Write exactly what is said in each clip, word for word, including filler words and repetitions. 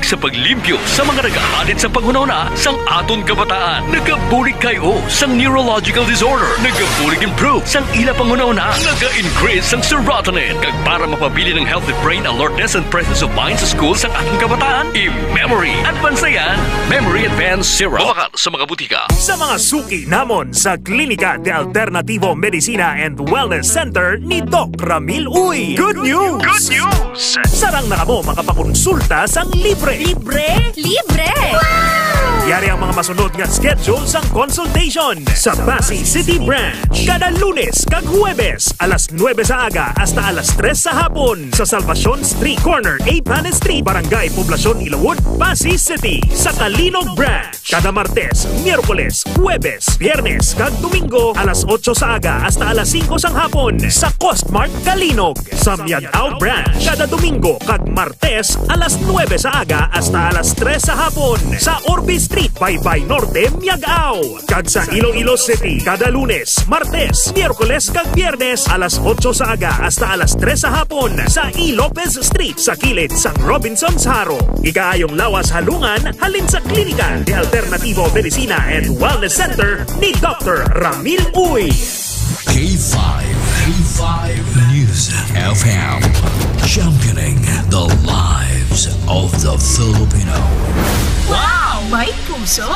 sa paglimpyo sa mga nagahalid sa panghunahuna sang aton kabataan. Nagabulig kayo sang neurological disorder. Nagabulig improve sang ila panghunahuna. Naga-increase sang serotonin. Kag para mapabilin ang healthy brain alertness and presence of mind sa school sang aton kabataan, i-memory advance na yan. Memory Advance Syrup. Mabakal sa mga butika. Sa mga suki namon sa Klinika de Alternativo Medicina and Wellness Center ni Doc Ramil Uy. Good news! Good news! Sarang na kamo makapakonsulta sang libre. Libre? Libre! Wow! Yari ang mga masunod nga schedule sang consultation sa Passi City Branch. Kada Lunes kag Huwebes, alas nuebe sa aga hasta alas tres sa hapon, sa Salvacion Street, corner eight Panes Street, Barangay Poblacion, Ilawod, Passi City, sa Calinog Branch. Kada Martes, Miyerkules, Huwebes, Biyernes, kag Domingo, alas otso sa aga hasta alas singko sang hapon, sa Costmart Calinog. Sa Miag-ao Branch, kada Domingo kag Martes, alas nuebe sa aga hasta alas tres sa hapon, sa Orbe Street, Baybay Norte, Miag-ao. Kag sa Iloilo City, kada Lunes, Martes, Miyerkules, kag Biyernes, alas otso sa aga hasta alas tres sa hapon, sa E. Lopez Street, sa kilid sang Robinsons Jaro. Ikaayong lawas halungan halin sa Klinika de Alternativo Medicina and Wellness Center ni Doctor Ramil Uy. K five, K five News F M, championing the lives of the Filipino. Wow! May puso!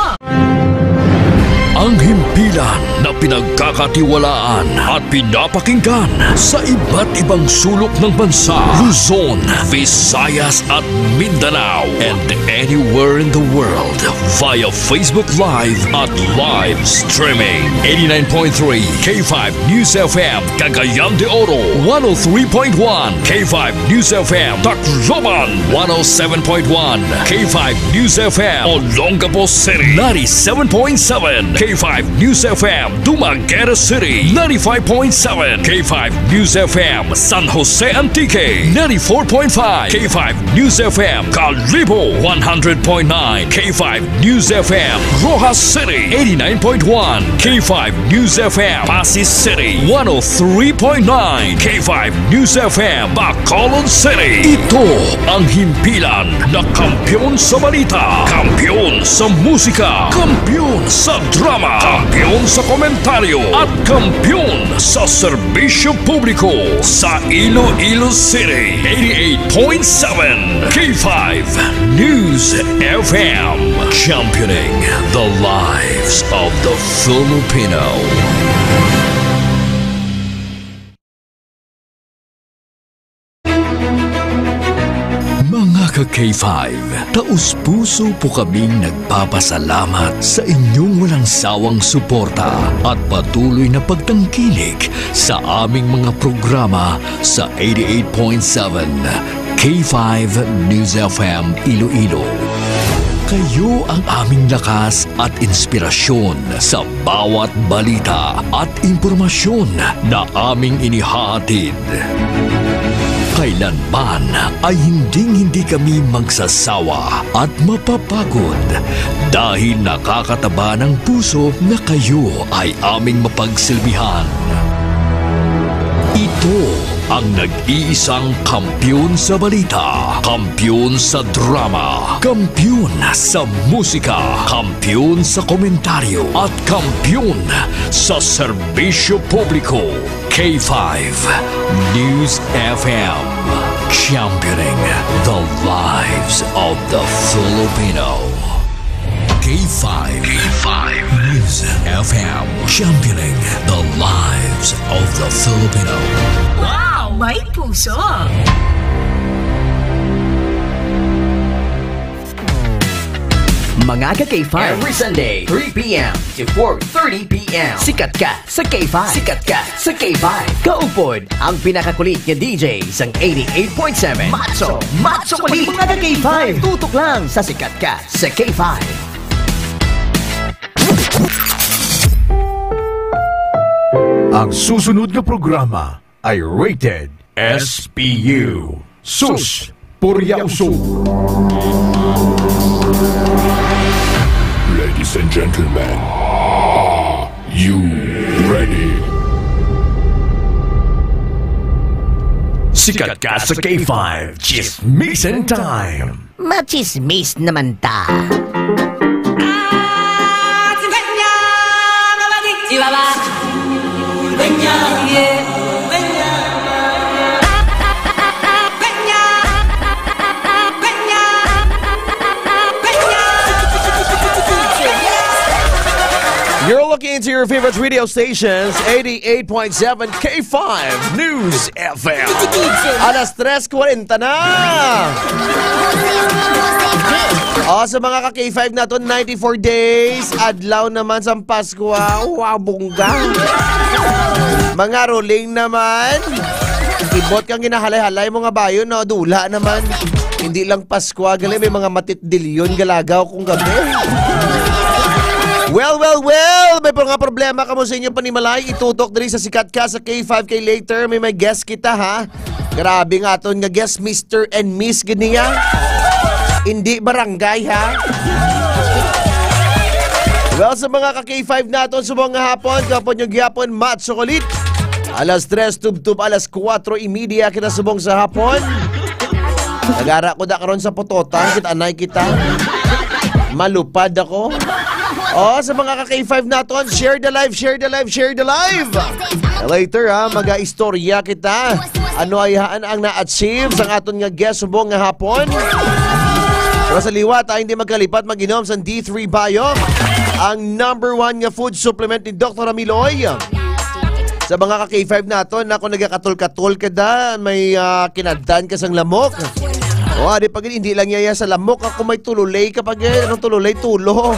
Ang himpilan na pinagkakatiwalaan at pinapakinggan sa iba't ibang sulok ng bansa, Luzon, Visayas at Mindanao, and anywhere in the world via Facebook Live at live streaming. Eighty-nine point three K five News F M, Cagayan de Oro, one oh three point one K five News F M, Tacloban, one oh seven point one K five News F M, Olongapo City, ninety-seven point seven K five News F M, Dumaguete City, ninety-five point seven K five News F M, San Jose Antique, ninety-four point five K five News F M, Kalibo, one hundred point nine K five News F M, Roxas City, eighty-nine point one K five News F M, Passi City, one oh three point nine K five News F M, Bacolod City. Ito ang himpilan na kampiyon sa balita, kampiyon sa musika, kampiyon sa drama, kampiyon sa komentaryo, at kampiyon sa serbisyo publiko. Sa Iloilo City, eighty-eight point seven K five News F M, championing the lives of the Filipino. Mga ka-K five, taos-puso po kaming nagpapasalamat sa inyong walang sawang suporta at patuloy na pagtangkilik sa aming mga programa sa eighty-eight point seven K five News F M Iloilo. Kayo ang aming lakas at inspirasyon sa bawat balita at impormasyon na aming inihahatid. Kailanman ay hinding-hindi kami magsasawa at mapapagod dahil nakakataba ng puso na kayo ay aming mapagsilbihan. Ito ang nag-iisang kampiyon sa balita, kampiyon sa drama, kampiyon sa musika, kampiyon sa komentaryo, at kampiyon sa serbisyo publiko. K five News F M, championing the lives of the Filipino. K five, K five News F M, championing the lives of the Filipino. Wow! May puso! Mga ka-K five. Every Sunday, three p.m. to four thirty p.m. Sikat ka sa K five. Sikat ka sa K five. Kaupod ang pinakakulit nga D J sang eighty-eight point seven. Macho, macho kulit. Mga ka-K five. Tutok lang sa Sikat ka sa K five. Ang susunod nga programa ay rated S P U. Sus, purya usog. Ladies and gentlemen, are you ready? Sikat ka sa K five, Chismisan Time. Machismis naman ta. You're looking into your favorite radio stations, eighty-eight point seven K five News F M. Alas tres kwarenta na. O, sa mga ka-K five naton, ninety-four days, adlaw naman sa Pasko, ah. Wow, bongga. Mga ruling naman. Ibot kang ginahalay-halay mo nga bayo, no? Dula naman. Hindi lang Pasko, ah, gali, may mga matitdilyon galagaw kung gabi. Well, well, well! May mga problema kamo sa inyong panimalay, itutok diri sa Sikat Ka sa K five K later. May, may guest kita, ha? Grabe nga aton nga guest, Mister and Miss gid niya. Hindi barangay, ha? Well, sa mga ka-K five naton, subong nga hapon, kapon yung gihapon, Macho Kulit. Alas tres, tubtub, alas kuwatro y media, kita subong sa hapon. Nagara ko da karon sa putotan, kita anay kita. Malupad ako. Oh, sa mga ka-K five naton, share the live, share the live, share the live. Later, ha, mag-istorya kita. Ano ay haan ang na-achieve sa aton nga guest subong nga hapon? Pero sa liwat, ah, hindi magkalipat mag-inom sa D three Bio, ang number one nga food supplement ni Doktor Amiloy. Sa mga ka-K five naton, na kung nagakatol-katol ka da, may, ah, kinadtan ka sang lamok. O, di pa gid, hindi lang yaya sa lamok. Ako may tululay ka pa gid. Anong tululay? Tulo.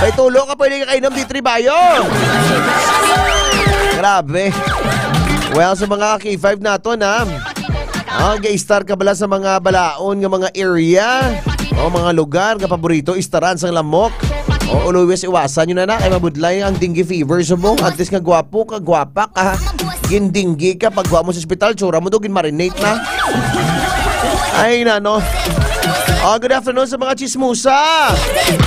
May tulo ka, pwede ka kainom, D three Bio. Grabe. Well, sa mga K five naton, ha? Ah, ga-star ka bala sa mga balaon nga mga area o mga lugar nga paborito istaran sang lamok. O, always iwasan nyo na na kay mabudlay ang dengue fever subong. Antes nga gwapo ka, gwapa ka, gindinggi ka, pagwa mo sa ospital, tsura mo do, ginmarinate na. Ay, nano. Ah, good afternoon sa mga chismosa.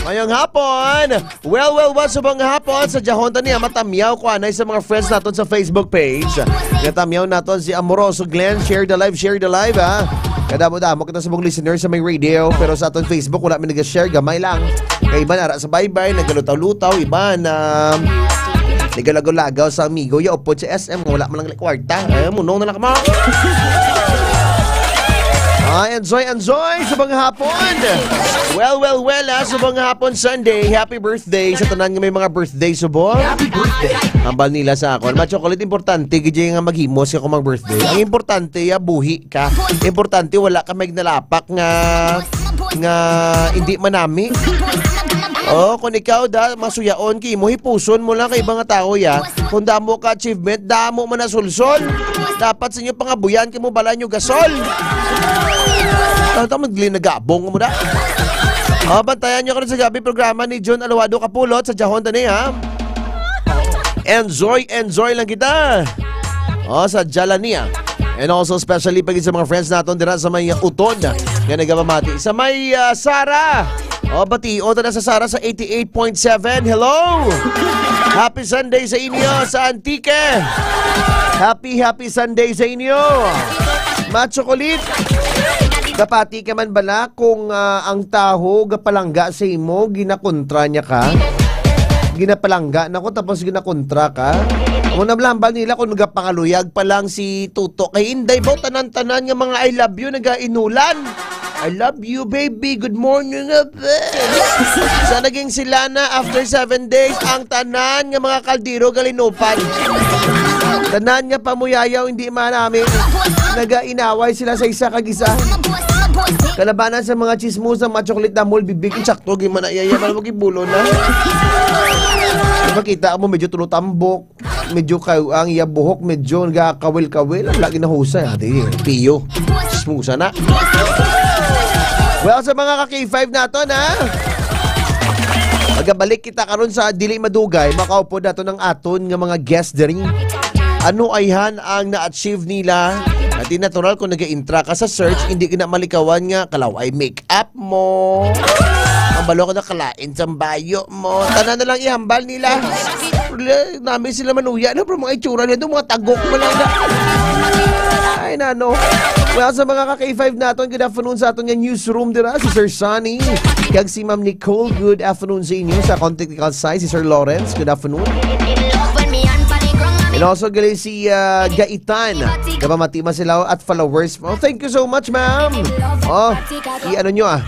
Mayong hapon. Well, well, well, subong nga hapon sa Jahon tani, ah, matamyaw ko anay sa mga friends naton sa Facebook page. Natamyaw naton si Amoroso Glenn, share the live, share the live, ha. Kadamo-damo kita subong listener sa may radio, pero sa aton Facebook wala mi nag-share, gamay lang. Kay iban ara sa baybay, nagalutaw-lutaw, iban na nagalagaw-lagaw sa amigo, ya upod sa S M, wala man lang kwarta. Eh, munong na lang kamo. Ah, enjoy, enjoy, subong nga hapon. Well, well, well, ah, subong nga hapon, Sunday. Happy birthday sa tanan nga may mga birthday subong. Happy birthday. Hambal nila sa akon, "Ma Chocolate, importante gid nga maghimos ka kung mag-birthday. Ang importante, ya, buhi ka. Importante, wala ka may nalapak nga, nga hindi manami." Oh, kung ikaw da, masuyaon kay mo, hipuson mo lang kay mga tao, ya. Kung damo ka achievement, damo man na sulsol. Dapat sa inyo pangabuyan kay mo bala nyo gasol. Tama, tama, dili nagabong mo da. Oh, bantayan nyo karon sa gabi programa ni John Alwado Kapulot sa Jahon tani, ha? Enjoy, enjoy lang kita. Oh, sa Jalania. And also, especially pag sa mga friends naton dira sa may, uh, Uton nga nagapamati. Sa may, uh, Sara. Oh, bati. O, tara sa Sara sa eighty-eight point seven. Hello! Happy Sunday sa inyo sa Antique. Happy, happy Sunday sa inyo. Macho Kulit. Kapati ka man bala kung, ah, ang tawo gapalangga sa imo, ginakontra niya ka? Ginapalangga na ko tapos ginakontra ka? Amo na, hambal nila kung nagapangaluyag pa lang si Tuto kay Inday, baw tanan-tanan nga mga "I love you" nagainulan. "I love you, baby. Good morning, abe." Sa naging sila na, after seven days, ang tanan nga mga kaldero galinupan. Tanan nga pamuyayaw hindi manami. Nagainaway sila sa isa kag isa. Kalabanan sa mga chismosa, mga chocolate na mall, bibig, sakto, gid man na iya, iya, man mo gibulo na. Makita mo, medyo tulutambok, medyo kayo ang iya buhok, medyo nagakawil-kawil, ang lagi na husay, ate, piyo. Chismosa na. Well, sa mga ka-K five naton, ha? Magabalik kita karon sa dili madugay, makaupod nato ng aton nga mga guest diri. Ano ayhan ang na-achieve nila? Ati natural kung nag-intra ka sa search, hindi ka na malikawan nga kalaw ay make-up mo. Ang Palo ko na kalain sa bayo mo. Tanan na lang ihambal nila. Wala, nami sila manuya na, pero mga itsura nila doon, mga tagok mo lang na. Ay, nano. Well, sa mga ka-K five naton, good afternoon sa aton nga newsroom dira, si Sir Sonny. Kag si Ma'am Nicole, good afternoon sa inyo. Sa Contact Side, si Sir Lawrence, good afternoon. And also, gali si ah, Gaitan. Kapamati man sila at followers mo. Thank you so much, ma'am. Oh, i-ano nyo ah.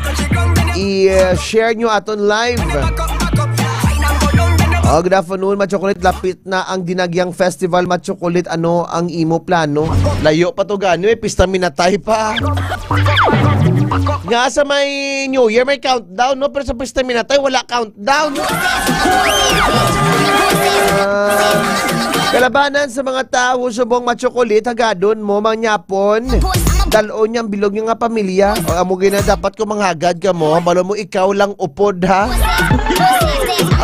I-share nyo aton live. Oh, good afternoon, Machocolate. Lapit na ang Dinagyang Festival, Machocolate. Ano ang imo plano? Layo pa to gani, may pista minatay pa. Nga sa may New Year, may countdown, no? Pero sa pista minatay, wala countdown. Ah, kalabanan sa mga tawo, subong Machocolate, hagadon mo, manyapon. Dalon niya ang bilog niya nga pamilya. O, amo gina, dapat ko manghagad ka mo, balo mo ikaw lang upod, ha?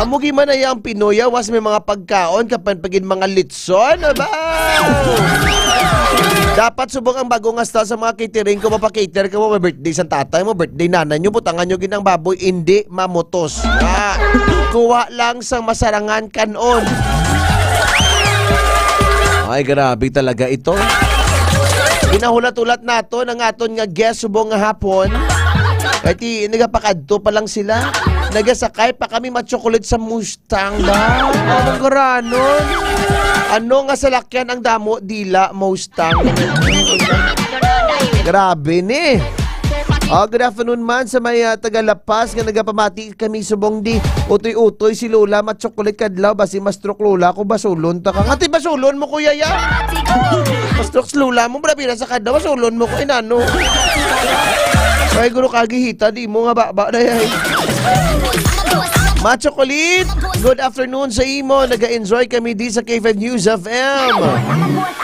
Amo gi man ay ang Pinoy, ah, was may mga pagkaon, kapan pagin mga litson, aba! Dapat subong ang bago nga style sa mga catering ko, mapa-cater ka mo, may birthday sa tatay mo, birthday nanay nyo, butangan nyo gid ang baboy, hindi mamutos. Ah, kuha lang sang masarangan kanon. Ay, grabe talaga ito. Ginahulat-hulat naton ang aton nga guest subong nga hapon. Kay ti, nagapakadto pa lang sila. Nagasakay pa kami, Machocolate, sa Mustang ba? Anong garanon? Ano nga salakyan ang damo? Dila, Mustang. Grabe ni. Oh, good afternoon man sa may ah, taga La Paz nga nagapamati kami subong di utoy-utoy si Lola, Machocolate, kadlaw, basi ma-stroke Lola ko, basulon ta ka. Ngati basulon mo, kuya, ya? Ma-stroke si Lola mo, brabi na sa kadlaw, basulon mo ko, inano. Ay, guro, kagihita, di mo nga baba na yan. Machocolate, good afternoon sa imo. Naga-enjoy kami di sa K five News F M.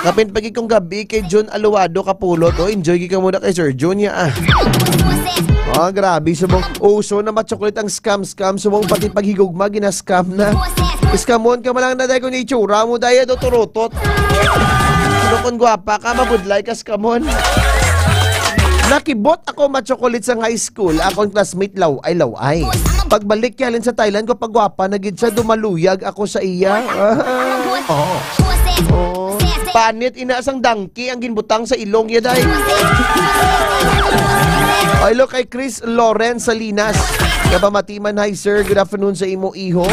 Kapin pagi kong gabi kay Jun Aluado Kapulot. O, enjoy gi ka muna kay Sir Jun, ya, ah. Ah, grabe. Subong uso na, Machocolate, ang scam-scam. Subong pati paghigugma, gina-scam na. Scamon ka man lang na dahil kung itsura mo, dahil do turutot. Ano kung gwapa ka, mabudlay ka, scamon. Nakibot ako, Machocolate, sa high school. Akong classmate, law ay, law ay. Pagbalik niya halin sa Thailand ko, pagwapa na gid siya, dumaluyag ako sa iya. Ah. Oh. Panit ina sang dangki ang ginbutang sa ilong niya, day. Ay, lo kay Chris Lawrence Salinas. Kapamati man, hi sir, good afternoon sa imo iho.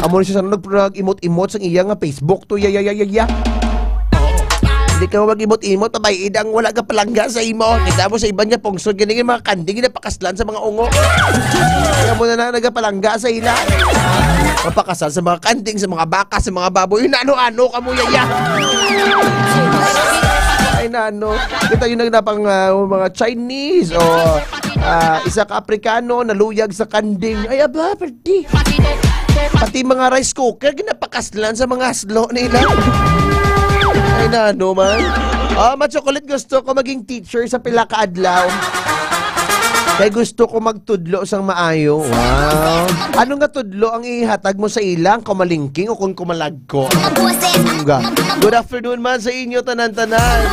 Amo na siya sa nag-, nag-imot-imot sang iya nga Facebook to, ya, ya, ya, ya, ya. Hindi ka mag-imot-imot, mabay-id ang wala ka palangga sa imo. Kita mo sa iban nga pungsod, gani nga mga kanding na pakaslan sa mga ungo. Kaya mo na na nagapalangga sa ila. Mapakasal sa mga kanding, sa mga baka, sa mga baboy. Ano-ano ka mo, yaya? Ay, nano. Kita yun ang napang ah, mga Chinese o ah, isa ka Aprikano naluyag sa kanding. Ay, aba, perdi. Pati mga rice cooker, ginapakaslan sa mga aslo nila. Ay, nano man. Ah, Machocolate, gusto ko maging teacher sa pila ka adlaw. Kay gusto ko magtudlo sang maayo. Wow. Ano nga tudlo ang ihatag mo sa ilang kumalingking o kung kumalagko? Nga. Good afternoon man sa inyo, tanan-tanan.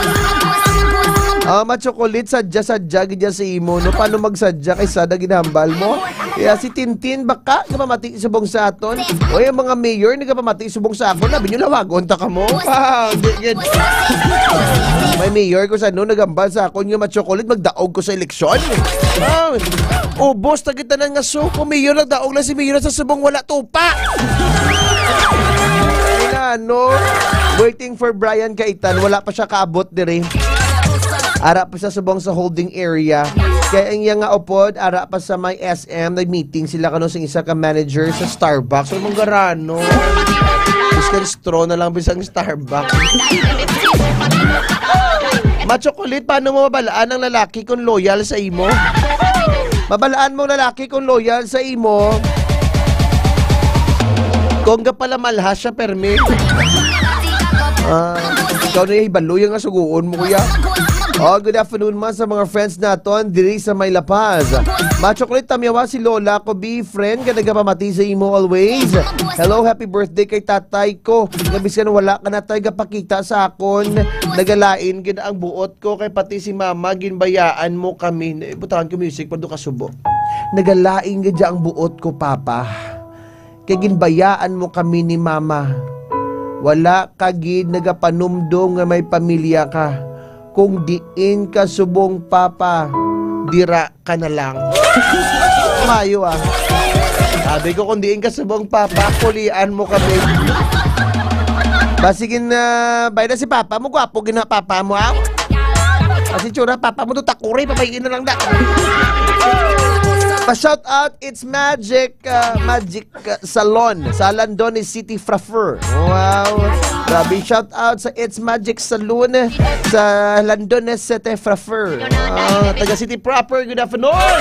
Ah, Machocolate, sadya-sadya gid yan sa imo, no? Paano magsadya kay sada ginhambal mo? Kaya si Tintin, baka, nagapamati subong sa aton. O yung mga mayor, nagapamati subong sa akon. Labi nyo, lawagon ta ka mo. Ah, di, gid. May mayor ko sa, no, nagambal sa akon nga Machocolate, magdaog ko sa eleksyon. Ah, ubos na kita nga suko, mayor, nagdaog lang si mayor sa subong wala tupa. Ay, na, no? Waiting for Brian Kaitan, wala pa siya kaabot diri. Ara pa siya subong sa holding area. Kaya ang iya nga upod, ara pa sa may S M, nag-meeting sila kano sa isa ka manager sa Starbucks. Ang manggarano. Biskan straw na lang bisang Starbucks. Machocolate, paano mo mabalaan ang lalaki kung loyal sa imo? Mabalaan mo lalaki kung loyal sa imo. Kung gapalamalha siya, permi. Ah, ikaw na yung hibalo yung nga suguon mo, kuya. Oh, good afternoon man sa mga friends naton diri sa may La Paz. Machocolate, tamyawa si Lola ko, be friend, nga nagapamati sa imo always. Hello, happy birthday kay tatay ko. Nga bisan wala ka na tay gapakita sa akon, nagalain gid ang buot ko kay pati si mama ginbayaan mo kami. Butangan ko music pa do kasubo. Nagalain gid ang buot ko, Papa. Kay ginbayaan mo kami ni Mama. Wala ka gid nagapanumdom nga may pamilya ka. Kung diin ka subong, Papa, dira ka na lang. Mayo, ah. Sabi ko, kung diin ka subong, Papa, kulian mo kami. Basigin na, bay na si Papa mo, gwapo gina Papa mo, ah. Kasi tsura, Papa mo, to takuri, papayin na lang na. Pa-shout out, it's Magic, uh, Magic, uh, Salon sa Landones City, Frafer. Wow. Grabe, shout out sa It's Magic Salon sa Landones City, Frafer. Wow, taga City Proper, good afternoon.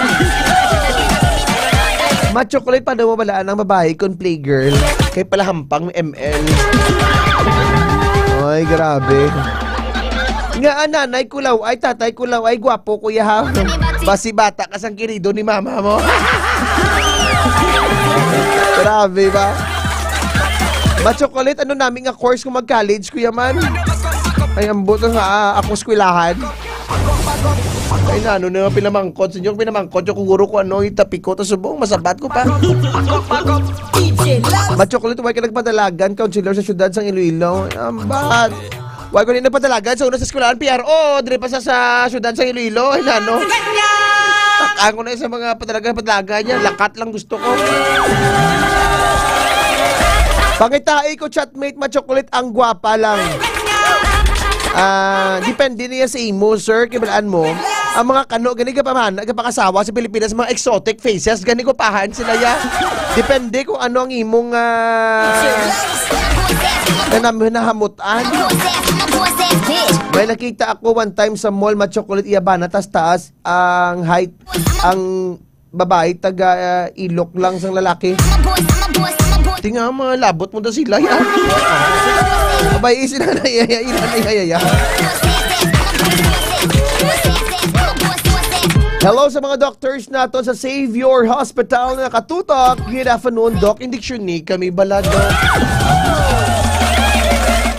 Ma-chocolate pa daw mabalaan ang babae kung playgirl. Kay palahampang M L. Ay, grabe. Nga, ah, nanay kulaw, ay, tatay kulaw, ay, gwapo, kuya, ha? Basi bata ka sang kirido ni mama mo. Grabe ba? Ma-chocolate, ano nami nga course kung mag-college, kuya man? Ay, ambot nga, ah, ako eskwelahan. Ay, na, ano na yung pinamangkot? Sa inyo, pinamangkot yung kuguro ko, ano, itapiko, tas subong, masabat ko pa. Ma-chocolate, why ka nagpadalagan, counselor sa syudad sang Iloilo? Ambat. Why ko di nagpadalagan sa una sa eskwelahan, P R O, diri pa sa, sa syudad sang Iloilo, ay, na, ano? Takaan ko na sa mga padalagan, padalagan niya, lakat lang gusto ko. Pangitai ko, chatmate, ma-chocolate, ang gwapa lang. Ah, depende niya sa imo, sir. Kibalaan mo, ang mga kano, gani ka pa man, nagpakasawa sa Pilipinas, mga exotic faces, gani ko pahan sila ya. Depende kung ano ang imong, ah, nanam-, nahamutan. May nakita ako one time sa mall, ma-chocolate, iya bana, tas taas ang height, ang babae, taga, ah, ilok lang sang lalaki. Tinga, mga labot mo daw sila, ya. Abay, isi na na, ya, ya, ina na, ya, ya, ya. Hello sa mga doctors nato sa Savior Hospital na nakatutok. Good afternoon, Doc. Indiksyon ni kami bala, Doc.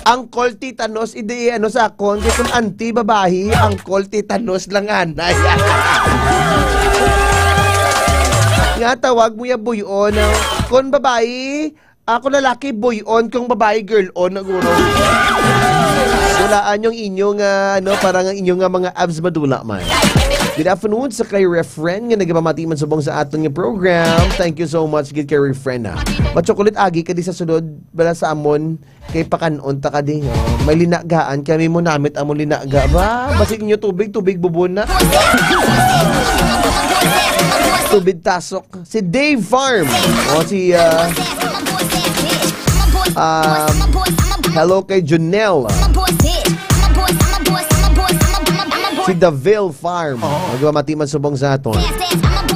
Ang call titanos, hindi, ano, sa akon, kay kung anti babayi, ang call titanos lang anay. Nga tawag mo ya buy-on, ah. Kung babayi, ako lalaki, buy-on, kung babayi, girl-on, na guro. Walaan yung inyong, ah, ano, parang ang inyong, ah, mga abs madula man. Good afternoon sa kay Refren nga nagpamati man subong sa aton nga program. Thank you so much, gid kay Refren, ah. Ma-chocolate, agi ka di sa sulod, bala sa amon. Kay pakan-on ta ka di, oh. May linagaan kami mo namit amo linaga. Ba, basig inyo tubig, tubig bubon na. Tubig tasok. Si Dave Farm. O, si, ah, um, hello kay Junel. Si Davil Farm. Nagmamati man subong sa aton.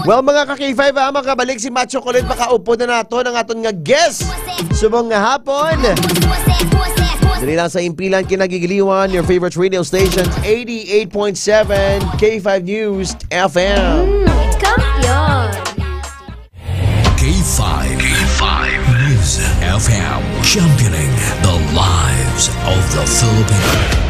Well, mga ka-K five, ha, makabalik si Ma-Chocolate, makaupod na nato ang aton nga guest. Subong nga hapon. Diri lang sa Impilan, Kinagigiliwan, your favorite radio station, eighty-eight point seven K five News F M. Mm, kampiyon. K five, K five News F M, championing the lives of the Filipino.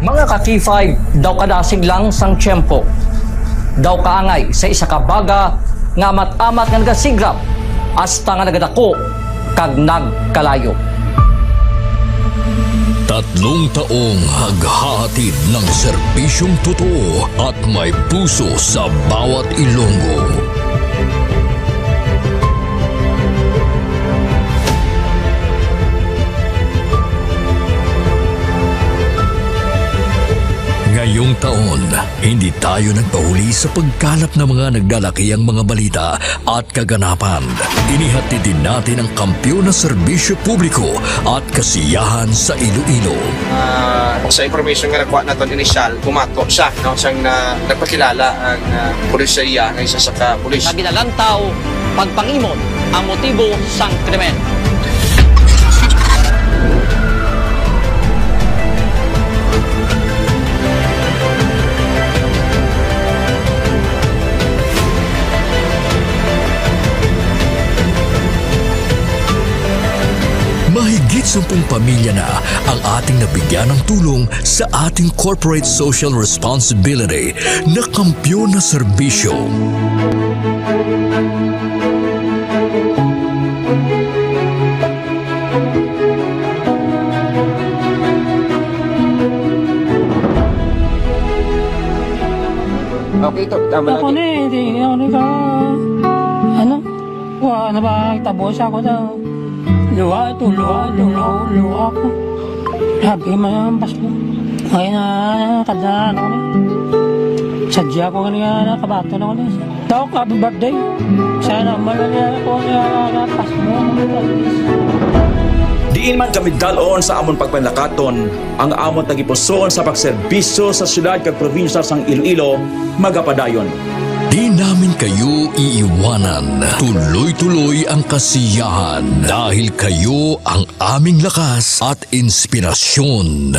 Mga ka-K five, daw kadasig lang sang tiyempo, daw kaangay sa isa ka baga nga amat-amat nga nagasigrap hasta nga nagadako kag nagkalayo. Tatlong taong naghahatid ng serbisyong totoo at may puso sa bawat Ilonggo. Ngayong Taon, hindi tayo nagpahuli sa pagkalap ng mga nagdalakiang mga balita at kaganapan. Inihatid din natin ang kampiyon na serbisyo publiko at kasiyahan sa Iloilo. Ah, sa information nga nakuha naton inisyal, bumato siya, no, siyang na, nagpakilala ang, ah, pulis sa iya nga isa sa ka pulis. Nga ginalantaw pagpangimot ang motibo sang krimen. Mahigit sampung pamilya na ang ating nabigyan ng tulong sa ating corporate social responsibility na kampiyon na serbisyo. Okay, to. Tama lang. Ako ni, di ako ni ka, ano? Wa na ba tabo sa ako daw? Luha ito, luha ito, luha, luha ako. Sabi man ang Pasko. Ngayon na, kada ano ni. Sadya ko nga nakabato na ko ni. Doc, happy birthday. Sana malala ko na, na Pasko. Diin man kami dalon sa amon pagpanlakaton, ang amon tagipusoon sa pagserbisyo sa siyudad kag probinsya sang Iloilo magapadayon. Di namin kayo iiwanan. Tuloy-tuloy ang kasiyahan dahil kayo ang aming lakas at inspirasyon.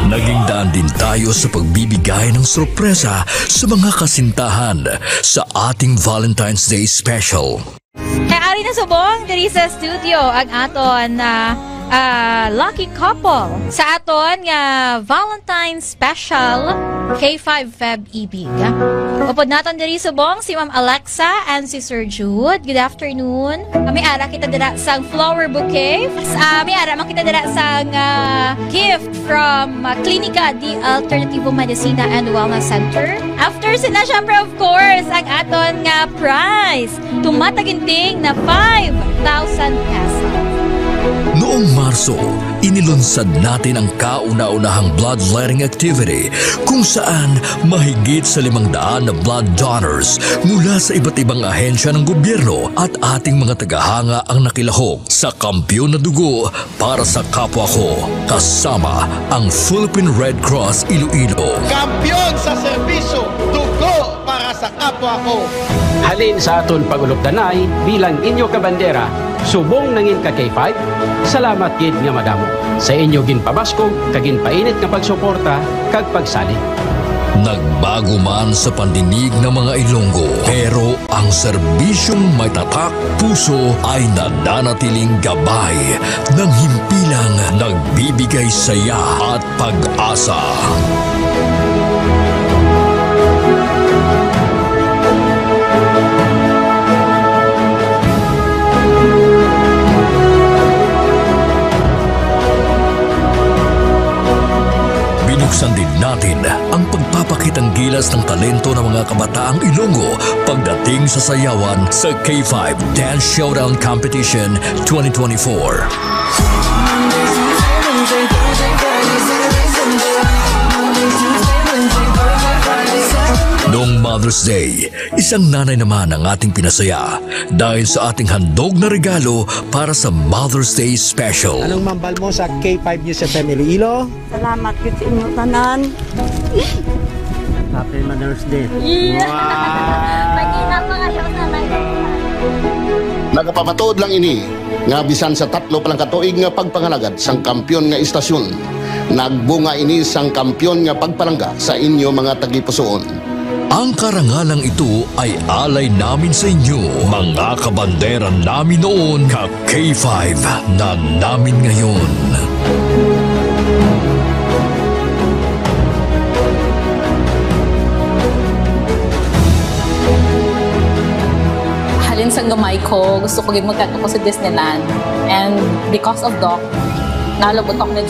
Naging daan din tayo sa pagbibigay ng sorpresa sa mga kasintahan sa ating Valentine's Day special. Kay ari na subong diri sa studio ang aton, ah, ah, lucky couple sa aton nga Valentine's Special K five Feb Ibig. Upod naton diri subong si Ma'am Alexa and si Sir Jude. Good afternoon. May ara kita dira sang flower bouquet. Ah, may ara man kita dira sang, ah, gift from, ah, Klinika de Alternativo Medicina and Wellness Center. After sina, syempre, of course, ang aton nga prize. Tumataginting na five thousand pesos. Noong Marso, inilunsad natin ang kauna-unahang bloodletting activity kung saan mahigit sa limang daan na blood donors mula sa iba't ibang ahensya ng gobyerno at ating mga tagahanga ang nakilahok sa kampiyon na dugo para sa kapwa ko, kasama ang Philippine Red Cross Iloilo. Kampiyon sa serbisyo, dugo para sa kapwa ko. Halin sa aton pag-ulopdanay bilang inyo kabandera, subong nangin ka K five, salamat gid nga madamo sa inyo ginpabaskog kag ginpainit nga pagsuporta kag pagsalig. Nagbago man sa pandinig ng mga Ilonggo, pero ang serbisyong may tatak puso ay nananatiling gabay ng himpilang nagbibigay saya at pag-asa. Binuksan din natin ang pagpapakitang gilas ng talento ng mga kabataang Ilonggo pagdating sa sayawan sa K five Dance Showdown Competition twenty twenty-four. Noong Mother's Day, isang nanay naman ang ating pinasaya dahil sa ating handog na regalo para sa Mother's Day Special. Anong mambal mo sa K five News F M Iloilo? Salamat gid sa inyo tanan. Happy Mother's Day. Yeah. Wow! Mag-ina pa kayo, nanay. Nagapamatuod lang ini nga bisan sa tatlo pa lang ka tuig nga pagpangalagad sang kampiyon nga istasyon, nagbunga ini sang kampiyon nga pagpalangga sa inyo mga tagipusoon. Ang karangalang ito ay alay namin sa inyo, mga kabandera namin noon, ka K five na namin ngayon. Gamay ko, gusto ko gid magkadto ko sa Disneyland. And because of Doc, nalabot ako na.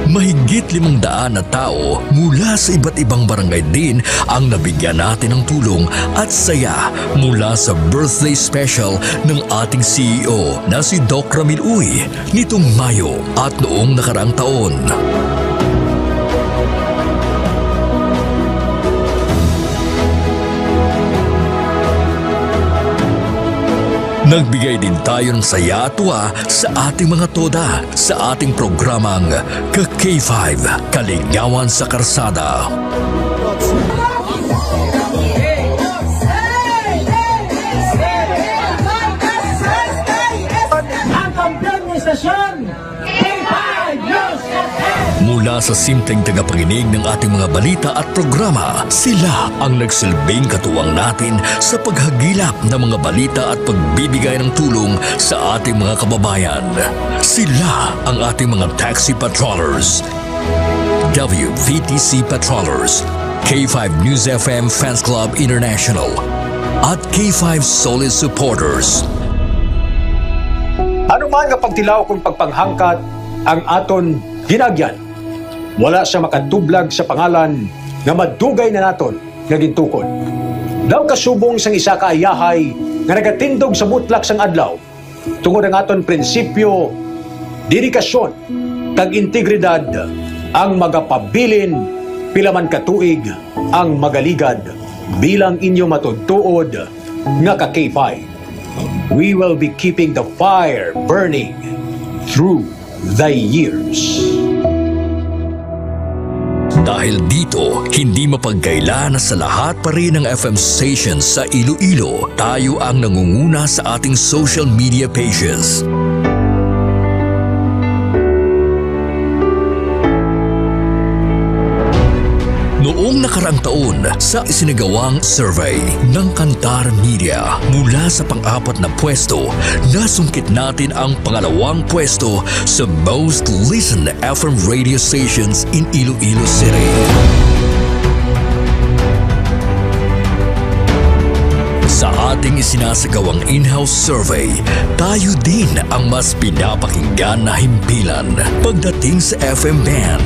Mahigit limang daan na tao mula sa iba't ibang barangay din ang nabigyan natin ng tulong at saya mula sa birthday special ng ating C E O na si Doc Ramil Uy nitong Mayo at noong nakaraang taon. Nagbigay din tayo ng saya at tuwa sa ating mga toda sa ating programang Ka K five, Kaligawan sa Karsada. Ang kampiyon ng istasyon, K five News F M. Mula sa simpleng tagapakinig ng ating mga balita at programa, sila ang nagsilbing katuwang natin sa paghagilap ng mga balita at pagbibigay ng tulong sa ating mga kababayan. Sila ang ating mga taxi patrollers, W V T C patrollers, K five News F M Fans Club International, at K five Solid Supporters. Ano man nga pagtilaw kung pagpanghangkat ang aton ginagyan, wala siya makatublag sa pangalan nga madugay na naton nga gintukod. Daw kasubong sang isa ka ayahay nga nagatindog sa butlak sang adlaw, tungod ang aton prinsipyo, dedikasyon, kag integridad ang magapabilin pila man ka tuig ang magaligad bilang inyo matuod-tuod nga ka K five. We will be keeping the fire burning through the years. Dahil dito, hindi mapagkaila na sa lahat pa rin ng F M stations sa Iloilo, tayo ang nangunguna sa ating social media pages. Noong nakaraang taon, sa isinagawang survey ng Kantar Media, mula sa pang-apat na pwesto, nasungkit natin ang pangalawang pwesto sa most listened F M radio stations in Iloilo City. Sa ating isinasagawang in-house survey, tayo din ang mas pinapakinggan na himpilan pagdating sa F M band.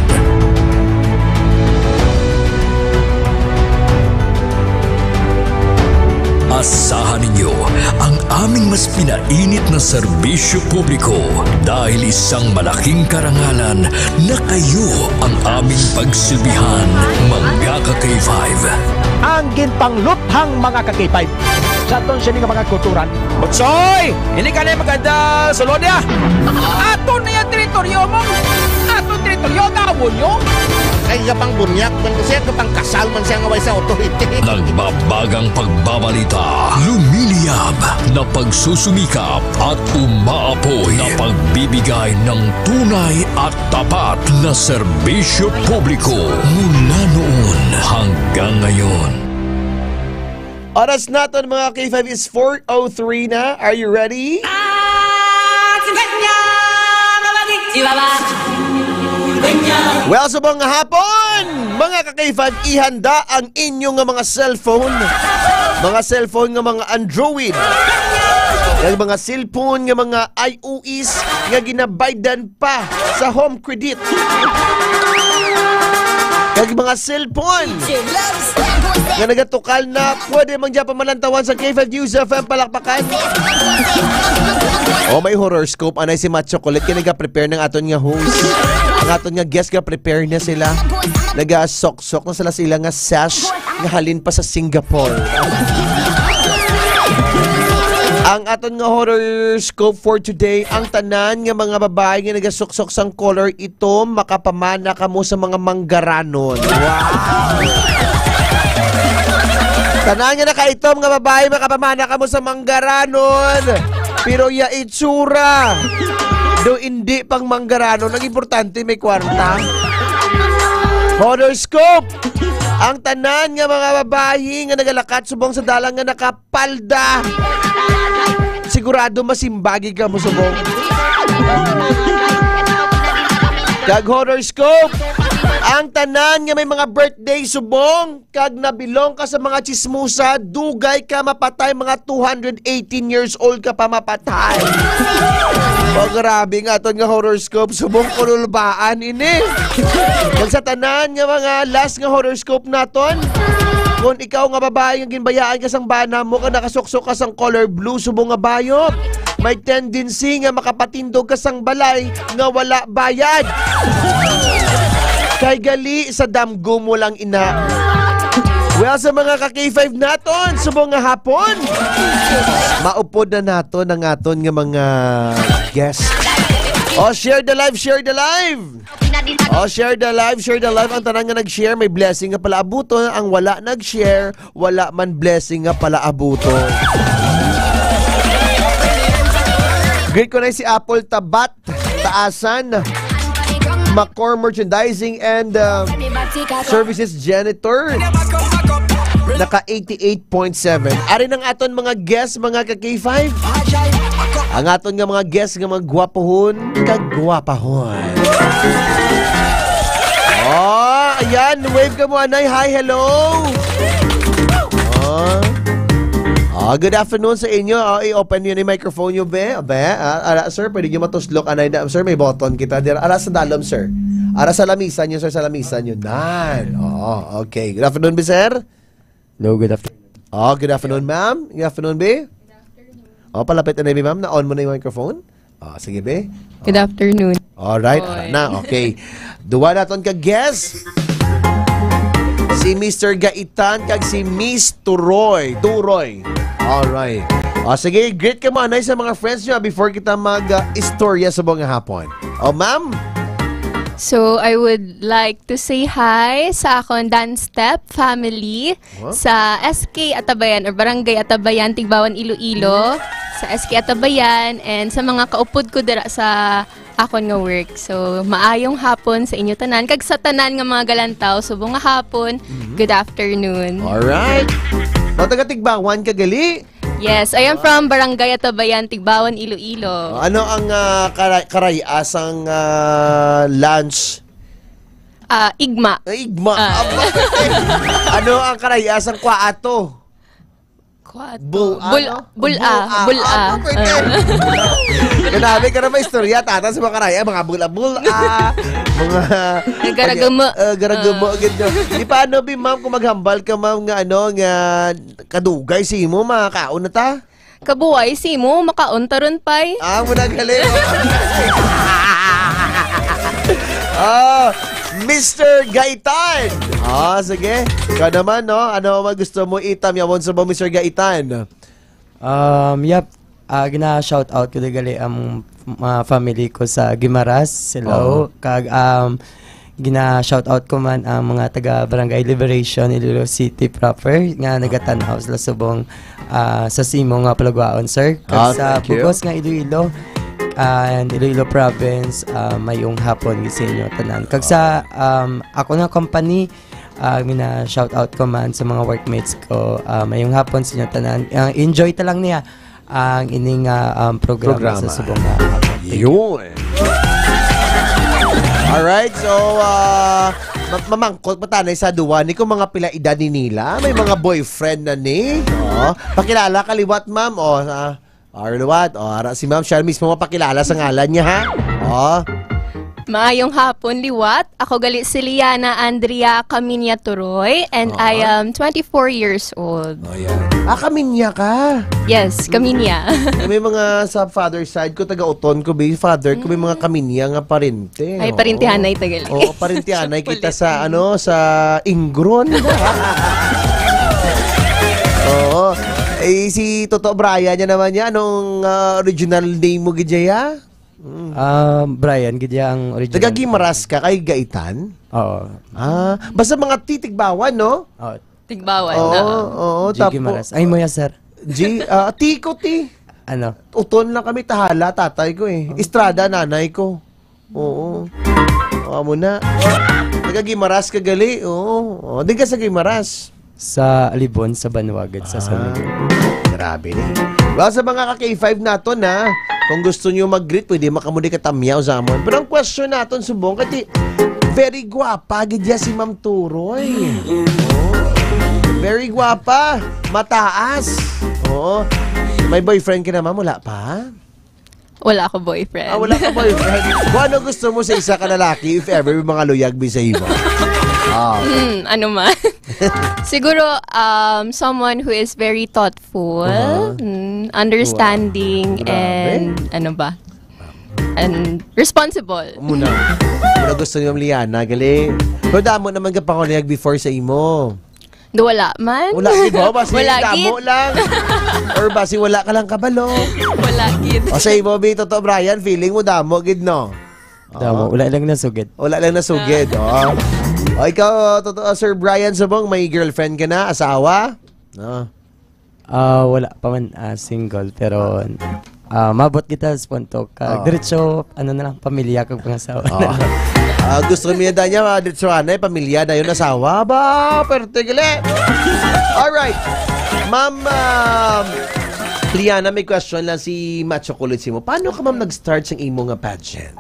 Asahan ninyo ang aming mas pinainit na serbisyo publiko, dahil isang malaking karangalan na kayo ang aming pagsilbihan, mga ka K five. Ang ginpangluthang, mga ka K five. Sa aton sini nga mga kulturan. Utsoy! Hindi ka na maganda, Solonia! Ato na yung teritoryo mo! Ato teritoryo, gawon nyo! Ay, nga pang bunyak, man ko siya, kapang kasal man siya nga way sa authority. Nagbabagang pagbabalita, lumiliyab na pagsusumikap at umaapoy na pagbibigay ng tunay at tapat na serbisyo publiko mula noon hanggang ngayon. Oras naton, mga K five, is four oh three na. Are you ready? Well, subong nga hapon, mga ka K five, ihanda ang inyo nga mga cellphone. Mga cellphone nga mga Android. Ang mga cellphone nga mga I O S nga ginabaydan pa sa home credit. Kag mga cellphone nga nagatukal na, pwede man dyan pamalantawan sa K five News F M palakpakan. O, may horoscope. Anay si Macho Colette kay naga-prepare ng aton nga host. Ang aton nga guest, ga-prepare na sila. Nagasoksok na sila, sila nga sash nga halin pa sa Singapore. Ang aton nga horoscope for today, ang tanan nga mga babae nga nagasuksok sang color itom, makapamana kamo sa mga manggaranon. Wow! Tanan nga nakaitom nga babae, makapamana kamo sa manggaranon. Pero ya itsura, do hindi pang manggaranon. Ang importante, may kwarta. Horoscope! Ang tanan nga mga babayi nga nagalakat subong sa dalan nga nakapalda, sigurado masimbagi ka mo subong. Kag horoscope, Ang tanan nga may mga birthday subong kag nabilong ka sa mga chismosa, dugay ka mapatay, mga two hundred eighteen years old ka pa mapatay. O, grabe nga aton nga horoscope, subong kululbaan ini. Kag sa tanan nga mga last nga horoscope naton, kung ikaw nga babae nga ginbayaan ka sang bana mo, kag nakasuksok ka sang color blue, subong nga bayot, may tendency nga makapatindog ka sang balay nga wala bayad. Kay gali sa damgo mo lang ina. Well, sa mga ka K five naton, subong nga hapon, maupod na naton ang aton nga mga guest. O, share the live, share the live. O, share the live, share the live. Ang tanan nga nag-share, may blessing nga palaabuton. Ang wala nag-share, wala man blessing nga palaabuton. Greet ko na si Apple Tabat Taasan, Macor Merchandising and uh, Services Janitor. Naka eighty-eight point seven. Ari nang aton mga guest, mga ka K five. Ang aton nga mga guest nga mga gwapohon kag gwapahon. Oh, ayan. Wave ka mo, anay. Hi, hello. Oh. Ah, good afternoon sa inyo. Ah, i-open niyo ni microphone niyo, be. Be, ah, ala, sir, pwede niyo matuslok. Anay na, sir, may button kita. Dira, ala sa dalom, sir. Ara sa lamisa niyo, sir, sa lamisa niyo. Nan. Oo, okay. Good afternoon, be, sir. Hello, good afternoon. Oh, good afternoon, ma'am. Good afternoon, be. Oh, palapit na, be, ma'am. Na-on mo na yung microphone? Oh, sige, be. Good afternoon. Alright, ara Oy. na. Okay. Duwa naton ka guest. Si Mister Gaitan kag si Miss Turoy. Turoy. Alright. O, sige, greet ka mo, anay, sa mga friends nyo before kita mag-istorya sa buong hapon. O, ma'am? So, I would like to say hi sa akon dance step family Huh? sa S K Atabayan or Barangay Atabayan, Tigbawan, Iloilo, sa S K Atabayan, and sa mga kaupod ko dira sa akon nga work. So, maayong hapon sa inyo tanan, kag sa tanan nga mga galantaw, subong nga hapon, Mhm. good afternoon. Alright. Mga taga Tigbawan ka gali? Yes, I am from Barangay Atabayan, Tigbawan, Iloilo. O, ano ang, ah, karay-, karayas ang, ah, lunch? Ah, igma. Ay, igma. Ah. Aba. Ano ang karayas ang kwaato? Kwaato. Bul-, Bul-, ano? bul-a, Bul-a. bul-a. Ano, pwede? Ah. Grabe ka na ba istorya, tata, sa mga karaya, mga bula-bula, mga Garagamo. Ah, garagamo, Ah. gid, no? Di paano, bi, ma'am, kung maghambal ka, ma'am, nga, ano, nga kadugay sa imo, makakaon na ta? Kabuay sa imo, makaon ta ron, pay. Ah, muna galing. Oh, Mister Gaitan. Ah, sige. Ikaw naman, no? Ano ang gusto mo itamyawon sa mo, Mister Gaitan? Um, yep. Ah, gina-shout out ko di gali ang mga family ko sa Guimaras. Hello. Oo. Kag, um, gina-shout out ko man ang mga taga Barangay Liberation, Iloilo City proper, nga nagatan-aw sila subong, ah, sa simo nga palagwaon, sir. Kag Ah, sa thank you. Bugos nga Iloilo, ah, and Iloilo province, ah, mayong hapon gid sa inyo tanan. Kag sa, um, ako nga company, ah, gina-shout out ko man sa mga workmates ko, ah, mayong hapon sa inyo tanan. Ah, enjoy ta lang niya ang ining, ah, um, programa Programa. sa subong nga hapon. Thank you. Yun. Alright, so, ah, ma-, mamangkot pa tanay sa duwa ni kung mga pila edad ni nila. May mga boyfriend na ni. Oh, pakilala ka liwat, ma'am. Oh, ah, or liwat. Oh, ara si ma'am. Siya mismo mapakilala sa ngalan niya, ha? Oh. Maayong hapon, liwat. Ako gali si Liana Andrea Caminia Turoy, and I Oo. am twenty-four years old. Oh, yan. Ah, Caminia ka? Yes, Caminia. May mga sa father side ko, taga Oton ko, bi. Father ko, may mga Mm. Caminia nga parente. Ay, Oo. parentihanay ta gali. Oo, parentihanay kita Kulit. sa, ano, sa Ingron. Oo. Eh, si Toto Brian niya naman niya. Anong, ah, original name mo, gid, ya? Mm. Ah, Brian, gid ya ang original. Taga Guimaras ka, kay Gaitan? Oo. Ah, basta mga Tigbawan, no? Oo. Tigbawan, Oo, oo. oo, G tapo-, Guimaras. Ay, mo ya, sir. G, ah, Tiko, ti. Ano? Uton lang kami, tahala, tatay ko, eh. Estrada, nanay ko. Oo. Amo na. Taga Guimaras ka gali, oo. Oh, di ka sa Guimaras. Sa Alibon, sa Banwa, gid sa Ah, San Miguel. Grabe ni. Well, sa mga ka K five naton, ha, kung gusto nyo mag-greet, pwede makamudi katamyaw sa amon. Pero ang question naton, subong, kati, Very guwapa gid ya si Ma'am Turoy. Oh. Very guwapa, mataas. Oo. May boyfriend ka na, ma'am? Wala pa? Wala ako boyfriend. Ah, wala ka boyfriend? Kung ano gusto mo sa isa ka lalaki, if ever may mga luyag mi sa imo? Ah. Hmm, ano man? Siguro, um, someone who is very thoughtful, Uh-huh. mm, understanding, Wow. Grabe. and ano ba? And responsible. Muna. Muna gusto ni Ma'am Liana, gali. Pero damo naman ka pangaluyag before sa imo. Do wala man. Wala gid ba? Basi Wala damo gid. lang. Or basi wala ka lang kabalo. Wala gid. O sa imo, Bi, totoo, Brian, feeling mo damo gid, no? Damo, Oh. wala lang nasugid. Wala lang nasugid, Ah. oh. O ikaw, totoo, Sir Brian Subong, may girlfriend ka na? Asawa? No. Ah, wala pa man, ah, single, pero, ah, mabot kita sa punto ka. Ah. Diretso, ano na lang, pamilya kag pangasawa na Oh. lang. Ah, gusto ko niya, Danya, ah, diretso, anay, pamilya na yun, asawa. Ba, perte gali. Alright. Ma'am, um, Liana, may question lang si Macho Kulid Simo. Paano ka, ma'am, nag-start sa imo nga pageant?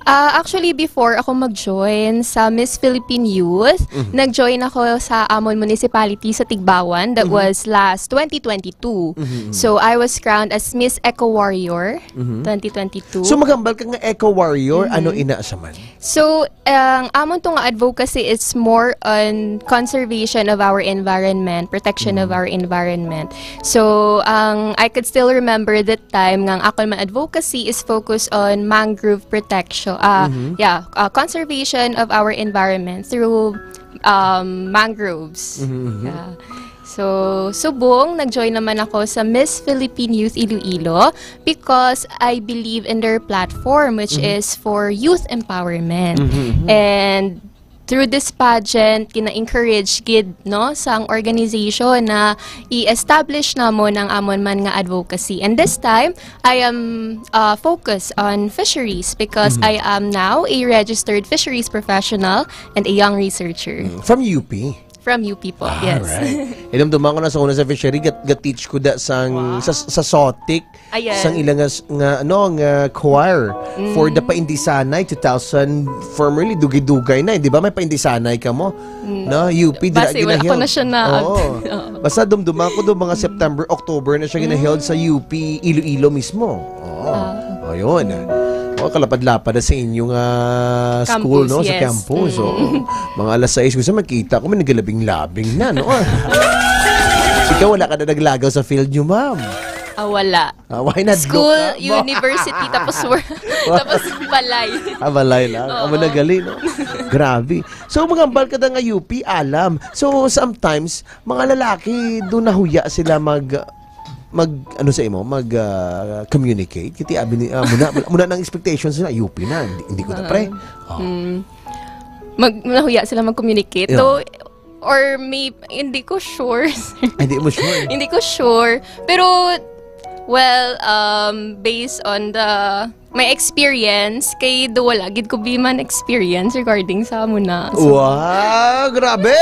Ah, actually, before ako mag-join sa Miss Philippine Youth, Mhm. nag-join ako sa amon municipality sa Tigbawan. That Mhm. was last twenty twenty-two. Mhm, mhm. So, I was crowned as Miss Eco Warrior Mhm. twenty twenty-two. So, maghambal ka nga Eco Warrior, Mhm. ano ina siya man? So, ang amon to nga advocacy is more on conservation of our environment, protection of Mhm. our environment. So, ang I could still remember that time nga ang akon man advocacy is focused on mangrove protection. Ah, Mhm. yeah, ah, conservation of our environment through, um, mangroves. Mhm, mhm. Yeah. So, subong, nag-join naman ako sa Miss Philippine Youth Iloilo because I believe in their platform, which Mhm. is for youth empowerment. Mhm, mhm. And through this pageant, gina-encourage gid, no, sang organization na i-establish namon ang amon man nga advocacy. And this time, I am, uh, focused on fisheries because Mhm. I am now a registered fisheries professional and a young researcher. Mm, from U P? From U P po, Ah, yes. Right. Inumduman ko na sa una sa fishery, gat-, gat-teach ko da sang, Wow. sa, sa SOTIC, Ayan. sang ilang nga s-, nga, ano, nga choir for the Mm. Paindisanay two thousand, formerly Dugay-Dugay na, eh, di ba? May Paindisanay ka mo, Mm. no? U P, dira Basi wala ginahild. ko na siya na-, Oo. Oo. Basta dumduman ko do, mga September, October na siya ginaheld Mm. sa U P Iloilo mismo. Oo. Ah. Ayun. Oh, kalapad-lapad na sa inyo nga school, Campus, no? Sa yes. campus, Mm. oo. Mga alas sais, gusto makita ko, may nagalabing-labing na, no? Ikaw, wala ka na naglagaw sa field nyo, ma'am? Ah, wala. Ah, why not School, look up? university, tapos work, tapos balay. Ah, balay lang. Oo. Amo na gali, no? Grabe. So, maghambal ka na nga U P, alam. So, sometimes, mga lalaki, doon nahuya sila mag, mag, ano sa imo, mag, ah, communicate. Kiti abi ni, ah, muna, muna nang expectations nila, U P na, hindi, hindi ko na, pre. Ah. Oh. Mm. Mag, nahuya sila mag-communicate. Yeah. Though, or may, hindi ko sure. Ay, hindi mo sure? Hindi ko sure. Pero, well, um, based on the, my experience, kay do wala gid ko bi man experience regarding sa amo na. So, Wow, grabe!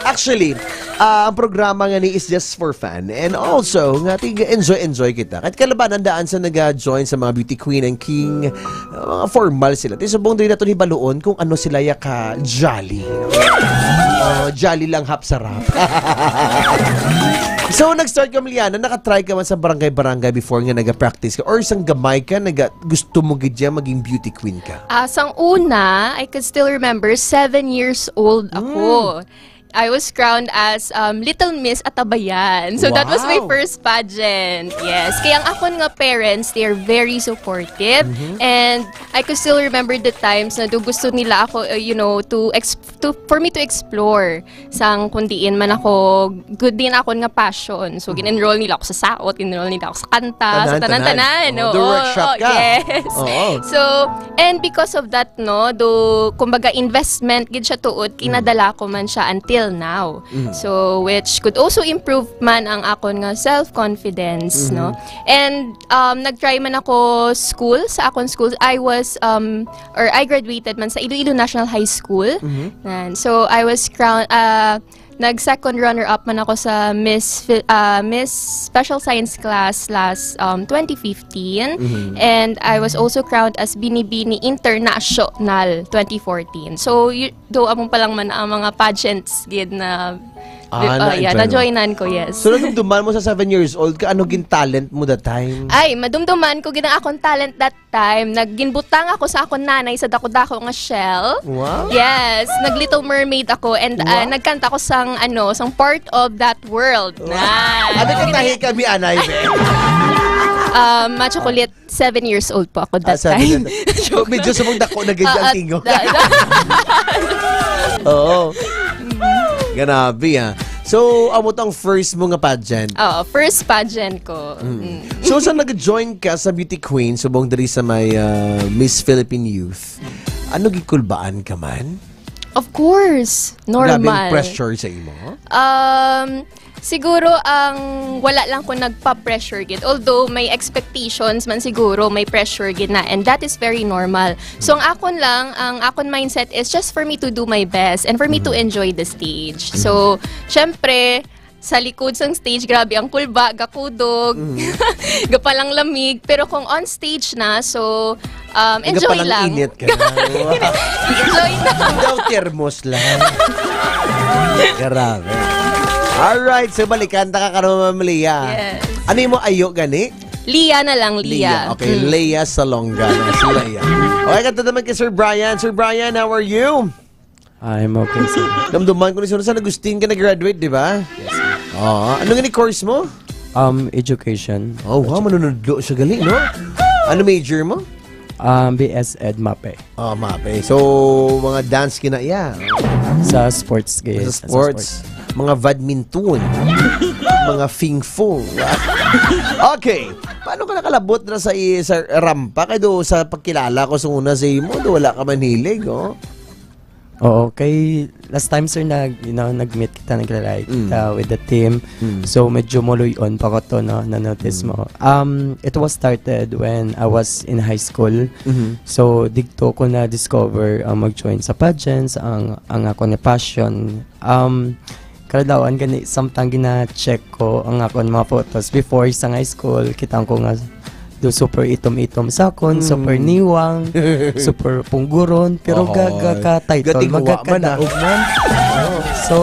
Actually, ah, ang programa nga ni is just for fun. And also, nga tig-enjoy-enjoy kita. Kahit kalabanan daan sa naga-join sa mga beauty queen and king, uh, mga formal sila. Ti subong diri nato hibaluon kung ano sila ya ka jolly. Oh, jolly lang hap sarap. So, nag-start ka, Liana, naka-try ka man sa barangay-barangay before nga naga-practice ka? Or sang gamay ka, naga, gusto mo gid ya maging beauty queen ka? Ah, sang una, I could still remember, seven years old ako. Mm. I was crowned as, um, Little Miss Atabayan. So, that was my Wow. first pageant. Yes. Kaya ang akon nga parents, they are very supportive. Mhm. And I could still remember the times na do gusto nila ako, uh, you know, to ex-, to, for me to explore sang kung diin man ako, good din akon nga passion. So, Mm. gin-enroll nila ako sa saot, gin-enroll nila ako sa kanta, sa Tanan, tanan-tanan. tanan. Oh, do Oo, workshop oh, ka. yes. Oo. So, and because of that, no, do, kumbaga, investment gid siya tuod, Mm. kinadala ko man siya until now. Mm. So, which could also improve man ang akon nga self-confidence, no? Mhm. And, um, nag-try man ako school, sa akon school, I was, um, or I graduated man sa Iloilo National High School. Mhm. And so, I was crowned, uh, Nag-second runner-up man ako sa Miss Fi-, ah, Miss Special Science class last, um, twenty fifteen. Mhm. And I was also crowned as Binibini International twenty fourteen. So, y-, do among pa lang man ang mga pageants gid na, Ah, uh, yeah, na-join. Na-joinan ko, yes. So, nadumduman mo sa seven years old ka, ano gin talent mo that time? Ay, madumduman ko gid ang akong talent that time. Nagginbutang ako sa akong nanay sa dako-dako nga shell. Wow. Yes, nag-Little Mermaid ako and, uh, Wow. nagkanta ko sang, ano, sang Part of That World. Wow. Na. Ano kung tahi kami, anay, be? Um, ma-chocolate, seven years old po ako Ah, that seven time. years old. So, medyo sumong dako na gid ang Ah, ah, tingog. da-, da- Oo. Grabe, ah. So, amo tong first mo nga pageant? Oo, first pageant ko. Mm. Mm. So, sa nag-join ka sa Beauty Queen, subong diri sa may, ah, Miss Philippine Youth, ano, gikulbaan ka man? Of course. Grabe ang Normal. pressure sa imo? Um, siguro ang wala lang ko nagpa-pressure gid. Although may expectations man siguro, may pressure gid na. And that is very normal. So, ang akon lang, ang akon mindset is just for me to do my best and for me to Mm. enjoy the stage. Mm. So, syempre, sa likod sang stage, grabe ang kulba, gakudog. Mm. Gapalang lamig. Pero kung on stage na, so, um, enjoy Gapalang lang. init ka na. Enjoy na. Daw termos lang. Grabe. Alright, so balikan ta ka karon, Ma'am Leah. Yes. Ano imo ayo gani? Leah na lang, Leah. Leah. Okay, Mm. Leah Salonga. No? Si Leah. Okay, kadto naman kay Sir Brian. Sir Brian, how are you? I'm okay, sir. Damduman ko ni Sir San Agustin ka nag-graduate, di ba? Yes, sir. Oo. Ano nga ni course mo? Um, education. Oh, wow, manunudlo siya gali, no? Ano major mo? Um, B S Ed, MAPE. Oh, MAPE. So, mga dance kina iya. Sa sports, guys. Sa Sa sports. sports. Mga badminton. Mga fingfo. Okay. Paano ka nakalabot na sa i-, sa rampa? Kay do sa pagkilala ko sa una sa imo, do wala ka man hilig, oh. Oo, kay last time, sir, nag, you know, nag-meet kita, naglalay Mm. kita with the team. Mm. So, medyo muluyon pa ko to, no, na-notice Mm. mo. Um, it was started when I was in high school. Mhm. So, digto ko na-discover ang mag-join sa pageants, ang, ang ako ni passion. Um, Kaladawan gani, samtang gina-check ko ang akon mga photos before sa high school, kita ko nga do super itom-itom sa akon, Mm. super niwang, super pungguron, pero Ohoy. ga-, ga-ka-title, Gatingwa man, ah. magagkadaog man. So,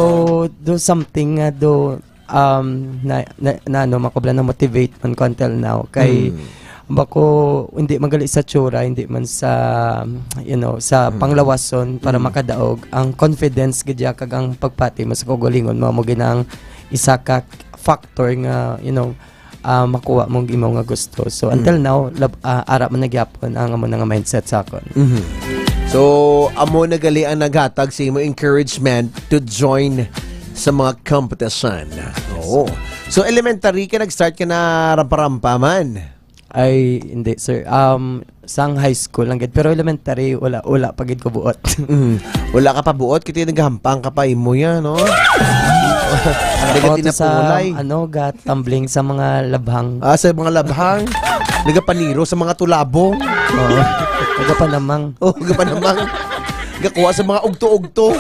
do something nga do, um, na, na, na, ano, makubla na motivate man ko until now. Kay, Mm. bako, hindi man gali sa tsura, hindi man sa, you know, sa Mm. panglawason para Mm. makadaog. Ang confidence gid ya kag ang pagpati mo sa kaugalingon mo, amo gid ang isa ka factor nga, you know, ah, makuha mong imo nga gusto. So, Mm. until now, lab-, ah, ara man na gyapon ang amo na nga mindset sa akon. Mhm. So, amo na gali ang naghatag sa imo encouragement to join sa mga competition. Oo. So, elementary ka, nag-start ka na rampa-rampa man? Ay, hindi, sir. Um, sang high school lang gid. Pero elementary, wala, wala pa gid ko buot. Mm. Wala ka pa buot, kaya naghampang ka pa imo yan, no? Nagati Ako na to sa, pulay. ano, gat-, tumbling sa mga labhang. Ah, sa mga labhang? Nagapaniro sa mga tulabong? Oo. Nagapanamang. Oh, gapanamang. Gakuha sa mga ugto-ugto.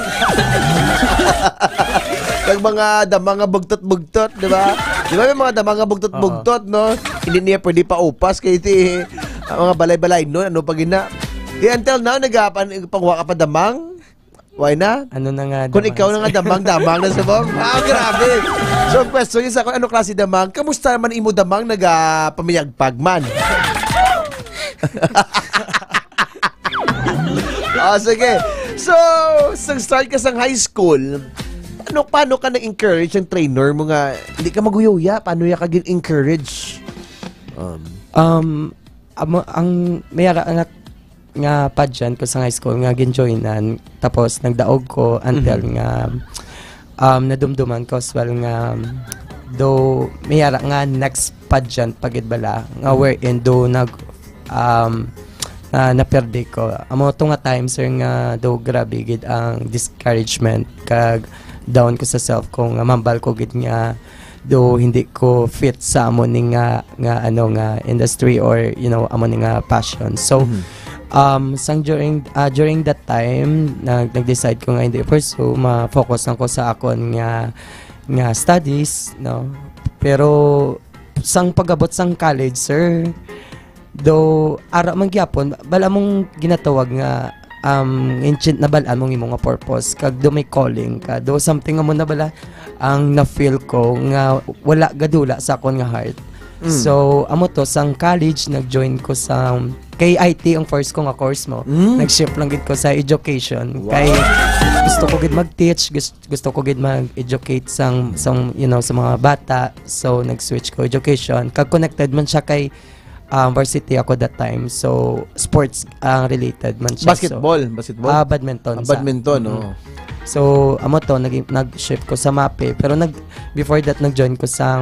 Kag mga dama nga bugtot-bugtot, di ba? Di ba may mga dama nga bugtot-bugtot, Oo. no? Hindi niya pwede paupas kay ti, ang mga balay-balay, no? Ano pa gina? Di until now, nagapan, panguha ka pa damang? Why na? Ano na nga Kung damang, ikaw na sir? nga damang-damang na sa bong. Ah, grabe. So, ang question niya sa akin, ano klase damang? Kamusta naman imo damang nagapamayagpag man? Ah, sige. So, sa start ka sa high school, ano, paano ka na-encourage ang trainer mo nga hindi ka maguya-uya? Paano ya ka gin-encourage? Um, Um, amo, ang may ara nga, nga pageant ko sa high school nga ginjoinan, tapos nagdaog ko until Mhm. nga, um, nadumduman ko as well nga do may ara nga next pageant pa gid bala nga Mhm. wherein do nag, um, na, naperde ko. Amo to nga time, sir, nga do grabe gid ang discouragement kag down ko sa self ko nga mambal ko gid nga do hindi ko fit sa amo ni nga, nga, ano, nga industry or, you know, amo ni nga passion. So, Mhm. Um, sang during, ah, during that time, nag-, nag-decide ko nga hindi pursue, ma-focus lang ko sa akon nga, nga studies, no? Pero sang pag-abot sang college, sir, though, ara man gyapon, bala mong ginatawag nga, um, instant na bal-an mong imo nga purpose, kag do may calling ka, do something mo na bala ang na-feel ko nga wala gadula sa akon nga heart. Mm. So, amo to, sang college, nag-join ko sa, kay I T ang first ko nga course mo. Mm. Nag-shift lang gid ko sa education. Wow. Kay gusto ko gid mag-teach, gus-, gusto ko gid mag-educate sang, sang, you know, sa mga bata. So, nag-switch ko education. Kag connected man siya kay, um, varsity ako that time. So, sports ang related man siya. So, Basketball, basketball? Ah, badminton Ah, sa badminton, Mm. oo. So, amo to, nag-, nag-shift ko sa MAPEH. Pero nag-, before that, nag-join ko sa,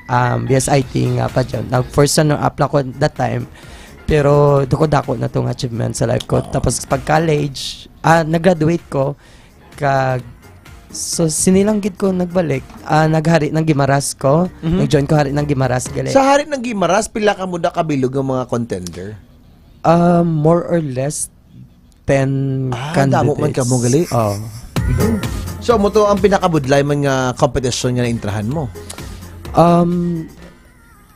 um, B S I T nga pa dyan. Nag-first runner-up lang ko that time. Pero dako-dako na tong achievement sa life ko. Oo. Tapos pag college, ah, nag-graduate ko, kag, so, sini lang gid ko nagbalik. Ah, naghari ng Guimaras ko. Mhm. Nag-join ko hari ng Guimaras, gali. Sa hari ng Guimaras, pila ka mo na kabilog nga mga contender? Um, more or less, ten Ah, damo man candidates. Kamo, gali. Oh. So, mo to ang pinakabudlay man nga competition nga naintrahan mo? Um,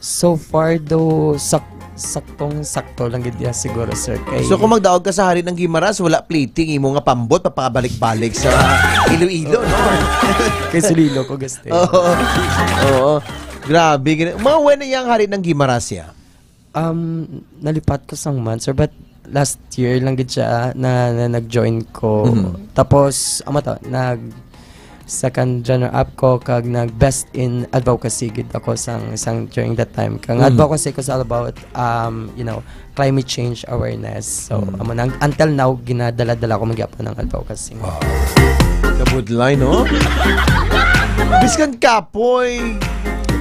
so far, do, sak-, saktong-sakto lang gid ya siguro, sir. Kay So, kung magdaog ka sa hari ng Guimaras, wala plating imo nga pambot, papabalik-balik sa Iloilo, no? Kay Iloilo ko, gusto. Oo. Oo. Grabe, gini-, mga when na yang hari ng Guimaras ya? Um, nalipat ko sang month, sir, but last year lang gid siya na, na nag-join ko. Mhm. Tapos, amo to, nag second runner-up ko, kag nag best in advocacy gid ako sang, sang during that time. Kag Mhm. advocacy ko sa all about, um, you know, climate change awareness. So, Mhm. amo nang, until now, ginadala-dala ko man gyapon ang advocacy. Wow. Kabudlay, no? Biskan kapoy,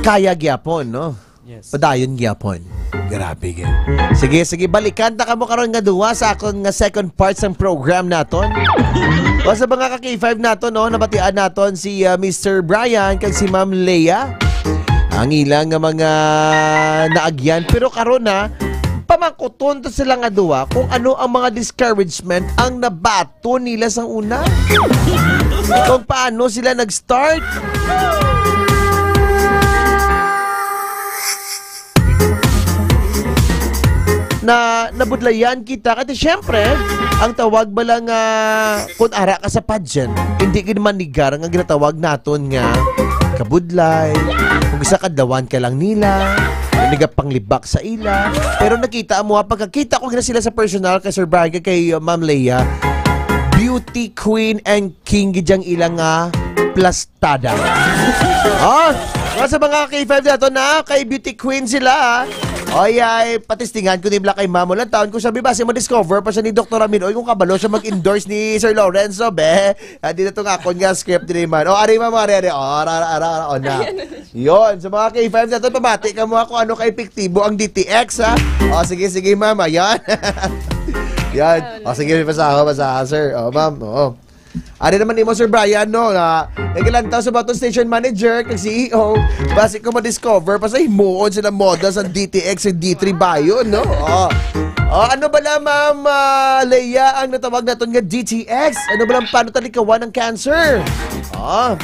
kaya gyapon, no? Yes. Padayon gyapon. Grabe gyud. Sige, sige, balikan ta kamo karon nga duha sa akon nga second part sang program naton. O sa mga ka K five naton, no, nabatian naton si, ah, Mister Brian kag si Ma'am Leia. Ang ilang nga mga naagyan. Pero karon, ha, pamangkuton to sila nga duha kung ano ang mga discouragement ang nabat to nila sang una? Kung paano sila nag-start? Na nabudlayan kita, kasi siyempre, ang tawag bala nga, kung ara ka sa pageant, hindi gid manigar nga ginatawag naton nga kabudlay, kung isa kadlawan ka lang nila, nagapanglibak sa ila. Pero nakita mo, ha, pagkakita ko gina sila sa personal, kay Sir Brian, kay, uh, Ma'am Leia, beauty queen and king gid ang ilang, ah, plastada. Oh, mga sa mga K five nato na, kay beauty queen sila, ah. Oy, ay, patistingan ko ni Black kay Ma'am. Walang taon ko sabi, basi mo-discover pa siya ni Doktor Amin. Oy, kung kabalo siya mag-endorse ni Sir Lorenzo, be. Ah, di na to nga akon nga script diri man. O, ari, ma'am, ari, ari. O, ara, ara, ara, ara, o, na. Ayan. Yon, sa mga K five nato, pamati ka mo ako ano ka epektibo ang D T X, ha? O, sige, sige, ma'am, ayan. Yan. O, sige, basaha, basaha, sir. O, ma'am, oo. Ari naman nimo, Sir Brian, no, na nagkalantaw sa baton station manager kag C E O, basi ko ma-discover pa sa himuon sila moda sa D T X and D three Bayon, no? O. O, ano bala, Ma'am, ah, Leia, ang natawag naton nga D T X? Ano bala ang paano talikawan ang cancer? O.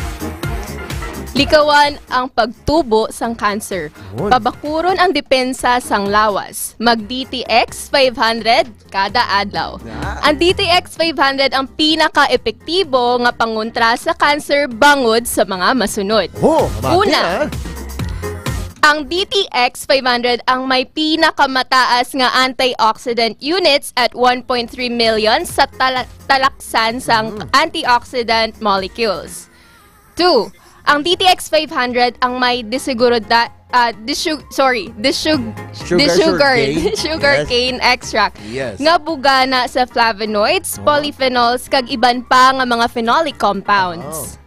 Likawan ang pagtubo sang cancer. Yun. Pabakuron ang depensa sang lawas. Mag D T X five hundred kada adlaw. Yan. Ang D T X five hundred ang pinaka-epektibo nga pangontra sa cancer bangod sa mga masunod. Oh, mati, Una, ah. Ang D T X five hundred ang may pinakamataas nga antioxidant units at one point three million sa tala-, talaksan sang Mm. antioxidant molecules. Two, ang D T X five hundred ang may disiguruda-, ah, disug-, sorry, disug-, Sugar, disugar-, sugarcane. Sugarcane Yes. extract Yes. nga bugana sa flavonoids, Uh-huh. polyphenols, kag iban pa nga mga phenolic compounds. Oh.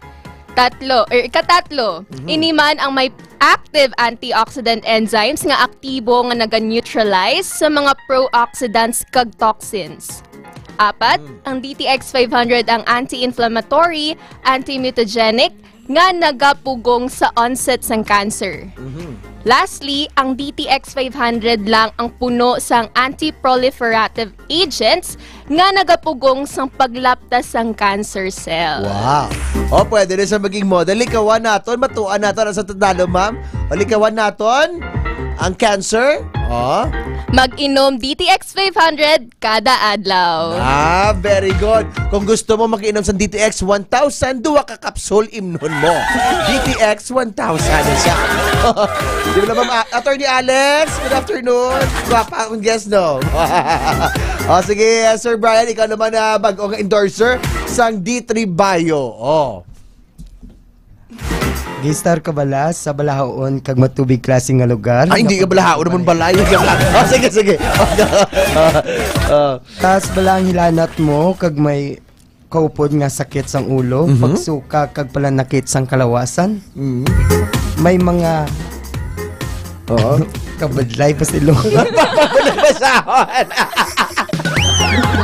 Tatlo, er, ikatatlo, Mhm. ini man ang may active antioxidant enzymes nga aktibo nga naga-neutralize sa mga pro-oxidants kag toxins. Apat, Mm. ang D T X five hundred ang anti-inflammatory, anti-mutagenic, nga nagapugong sa onset sang cancer. Mhm. Lastly, ang D T X five hundred lang ang puno sang anti-proliferative agents nga nagapugong sang paglapta sang cancer cells. Wow. Oh, pwede na siya maging model. Likawan naton, matuan naton sa tadalo, ma'am. O, likawan naton ang cancer. Oh. Mag-inom D T X five hundred kada adlaw. Ah, very good. Kung gusto mo makiinom sa D T X one thousand, duha ka kapsul imnon mo. D T X one thousand na siya. Di ba naman, ah, Attorney Alex? Good afternoon. Gwapa akong guest, no? O, sige, uh, Sir Brian, ikaw naman na bag-o nga endorser sang D three Bio. Oh. Gistar ka bala sa balahaon kag matubig klase nga lugar? Ay, hindi ka balahaon naman balay. Oh, sige, sige. Oh. Tas bala ang hilanat mo kag may kaupod nga sakit sang ulo, Mhm. pagsuka kag palanakit sang kalawasan. Mhm. May mga Oo. Kabudlay pa sila. Basahon.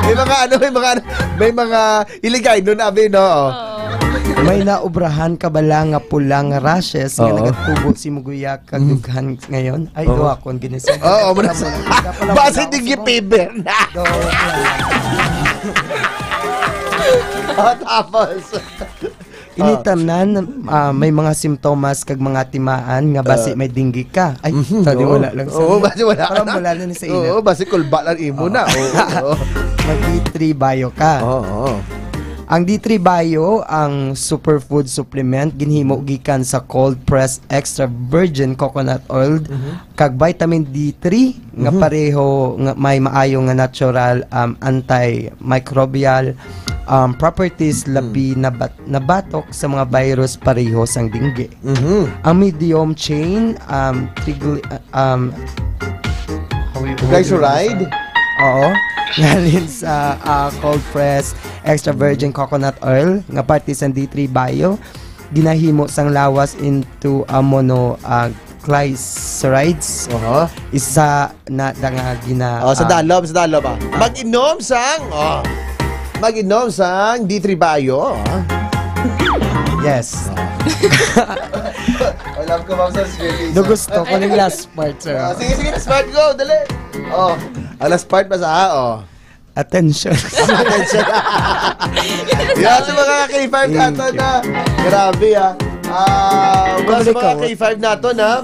May mga ano, may mga ano, may mga iligay nun, abi, no? Oo. May naubrahan ka bala nga pula nga rashes nga Oo. nagatubo si Muguya kag Mm. dughan ngayon? Ay, Oo. duha kon ginising. Oo, muna sa Dapat lang base wala di ako sa gipiber na. Do, wala. Oh, tapos? Ini Ah. tanan, ah, may mga simptomas kag mga timaan nga basi Ah. may dengue ka. Ay, Mhm, tadi oo. wala lang sa Oo, basi wala Parang na. wala na ni sa ina. Oo, basi kulba lang imo Oo. na. Oo, oo. Mag-D three Bio ka. Oo, oo. Ang D three Bio, ang superfood supplement, ginhimo gikan sa cold pressed extra virgin coconut oil Mhm. kag vitamin D three nga Mhm. pareho nga may maayo nga natural, um, antimicrobial, um, properties, Mm. labi na bat-, nabatok sa mga virus pareho sang dengue. Mhm. Ang medium chain, um, trigly-, uh, um, how you, how do you Glyceride? say? Oo. Ngalin sa, uh, cold press extra virgin coconut oil nga parte sang D three Bio, ginahimo sang lawas into a mono, uh, glycerides. Aha. Isa na da nga gina-, Oh, sa ah, dalom, sa dalom, ah. Mag-inom sang, oh. Mag-inom sang D three Bio, ah. Yes. Alam ko, ma'am, sa Swedish. Do gusto ko ning last part, sir. Ah, sige, sige, last part, go, dali. Oh, ang last part, basa, ah, oh. Attention. Attention. Yan sa mga K five Thank naton, you. Ha. Grabe, ha. Ah, mga sa mga K five naton, ha.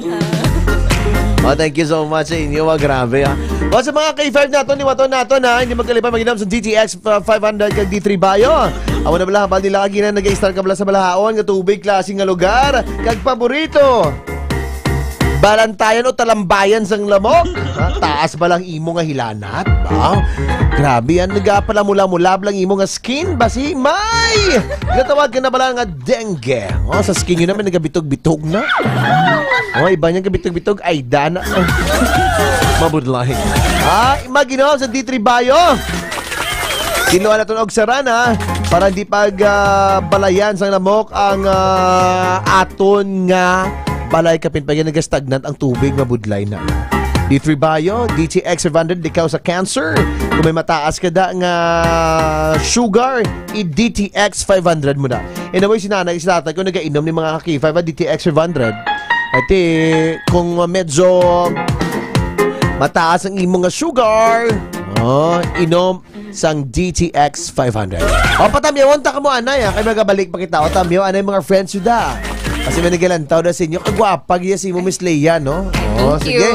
Oh, thank you so much sa inyo, ha. Grabe, ha. Mga sa mga K five naton, iwaton naton, ha. Hindi magkalipan mag-inom sa D T X five hundred kag D three Bio. Amo na bala, habang nila kagina nag-i-start ka bala sa balahaon nga tubig, klase nga lugar, kag paborito. Balantayan o talambayan sang lamok? Ha? Taas ba lang imo nga hilanat? Ba? Grabe yan, nagapalamula-mula lang imo nga skin. Basi may ginatawag ka na bala nga dengue. Oh, sa skin nyo naman, nagabitog-bitog na. Oh, iba niya gabitog-bitog, ay, dana. Mabudlay. Ah, mag-inom sa D three Bio. Kinuha naton og saran, ha, para hindi pag, ah, balayan sang lamok ang, ah, aton nga balay, kapin pa gyud nagastagnant ang tubig, mabudlay na. D three Bio, D T X five hundred, likaw sa cancer. Kung may mataas ka da nga sugar, i-D T X five hundred mo na. In a way, si nanay, si tatay ko nagainom ni mga K five, ah, D T X five hundred. Ati, kung medyo mataas ang imo nga sugar, oh, inom sang D T X five hundred. O, patamyawon ta kamo anay, ha, kay magabalik pa kita. O, tamyaw anay mga friends, yuda. Kasi may nagalantaw na sa inyo. Kagwapa giya si imo, Miss Leia, no? O, Thank sige. you.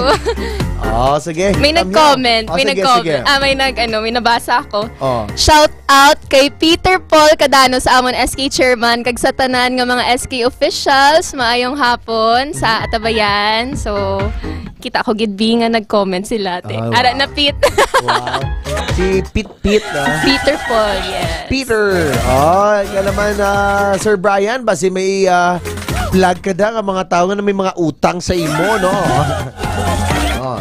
O, sige. May Tamyaw. nag-comment, O, may sige, nag-comment. sige. Ah, may nag-, ano, may nabasa ako. O. Shout out kay Peter Paul Cadano sa amon S K chairman, kag sa tanan nga mga S K officials. Maayong hapon sa Atabayan. So, kita ko gid, Bi, nga nag-comment sila, te. Ah, Ara wow. na, Pete. Wow. Si Pit Pit, ah. Peter Paul, yes. Peter. Oh, ikaw naman, ah, Sir Brian, basi may, ah, vlog ka da nga mga tao nga may mga utang sa imo, no? Oh.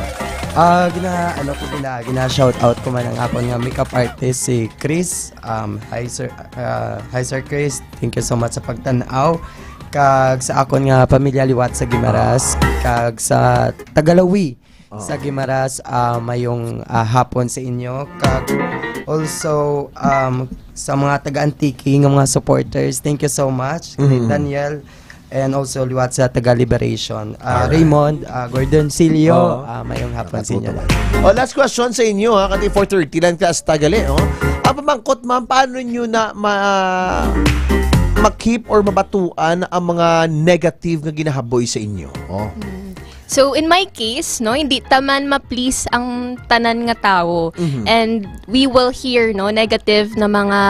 Ah, gina-, ano ko, gina-, gina-shout out ko man ang akon nga makeup artist, si Chris. Um, hi, Sir, ah, hi, Sir Chris. Thank you so much sa pagtan-aw. Kag sa akon nga pamilya liwat sa Guimaras, kag sa Tagalawi, Oo. sa Guimaras, ah, mayong, ah, hapon sa inyo. Kag also, um, sa mga taga-Antique nga mga supporters, thank you so much. Kay Mm. Daniel, and also liwat sa taga Liberation. Ah, Alright. Raymond, ah, Gordon Silio, Oo. ah, mayong hapon sa inyo. Nakatuto. Oh, last question sa inyo, ha, kasi four thirty lang ta hasta gali, oh. Ang pamangkot, ma'am, paano nyo na ma-, ma-keep or mabatuan ang mga negative nga ginahaboy sa inyo? Oh. Mm. So, in my case, no, hindi ta man ma-please ang tanan nga tawo. Mhm. And we will hear, no, negative na mga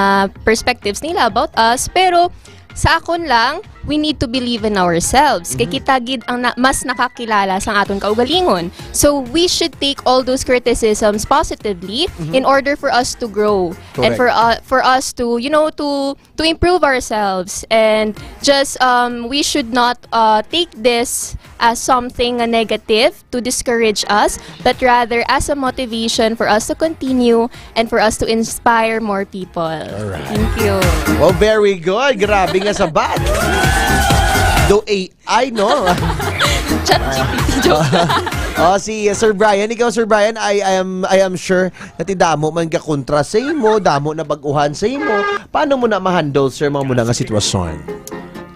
perspectives nila about us. Pero, sa akon lang, we need to believe in ourselves. Kay Mhm. kita gid ang na-, mas nakakilala sa aton kaugalingon. So, we should take all those criticisms positively Mhm. in order for us to grow and Correct. for, uh, for us to, you know, to to improve ourselves. And just, um, we should not, uh, take this as something, uh, negative to discourage us, but rather as a motivation for us to continue and for us to inspire more people. Alright. Thank you. Oh, very good. Grabe nga sabat. Do A I, no? Chat G P T, joke. Oh, si Sir Brian, ikaw, Sir Brian, I, I am, I am sure nga ti damo man gakontra sa imo, damo na bag-uhan sa imo. Paano mo na ma-handle, sir, mga muna nga sitwasyon?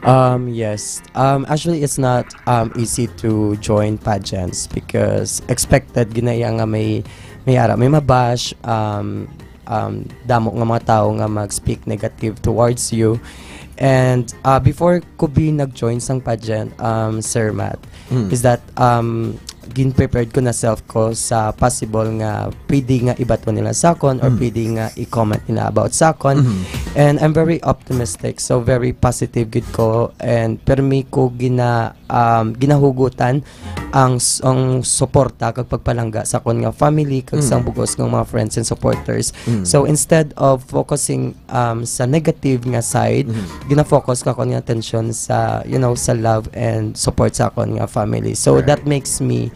Um, yes. Um, actually, it's not, um, easy to join pageants because expected ginaya nga may, may ara, may mabash, um, um, damo nga mga tao nga mag-speak negative towards you. And, uh, before ko bi nag-join sang pageant, um, Sir Matt, Mm. is that, um, gin-prepared ko na self ko sa possible nga pwede nga ibato nila sa akon or Mm. pwede nga i-comment nila about sa akon. Mm. And I'm very optimistic, so very positive gid ko, and permi ko gina-, um, ginahugutan ang s-, ang suporta kag pagpalangga sa akon nga family kag Mm. sang bugos nga mga friends and supporters. Mm. So instead of focusing, um, sa negative nga side, Mm. gina-focus ko akon nga atensyon sa, you know, sa love and support sa akon nga family. So Right. that makes me,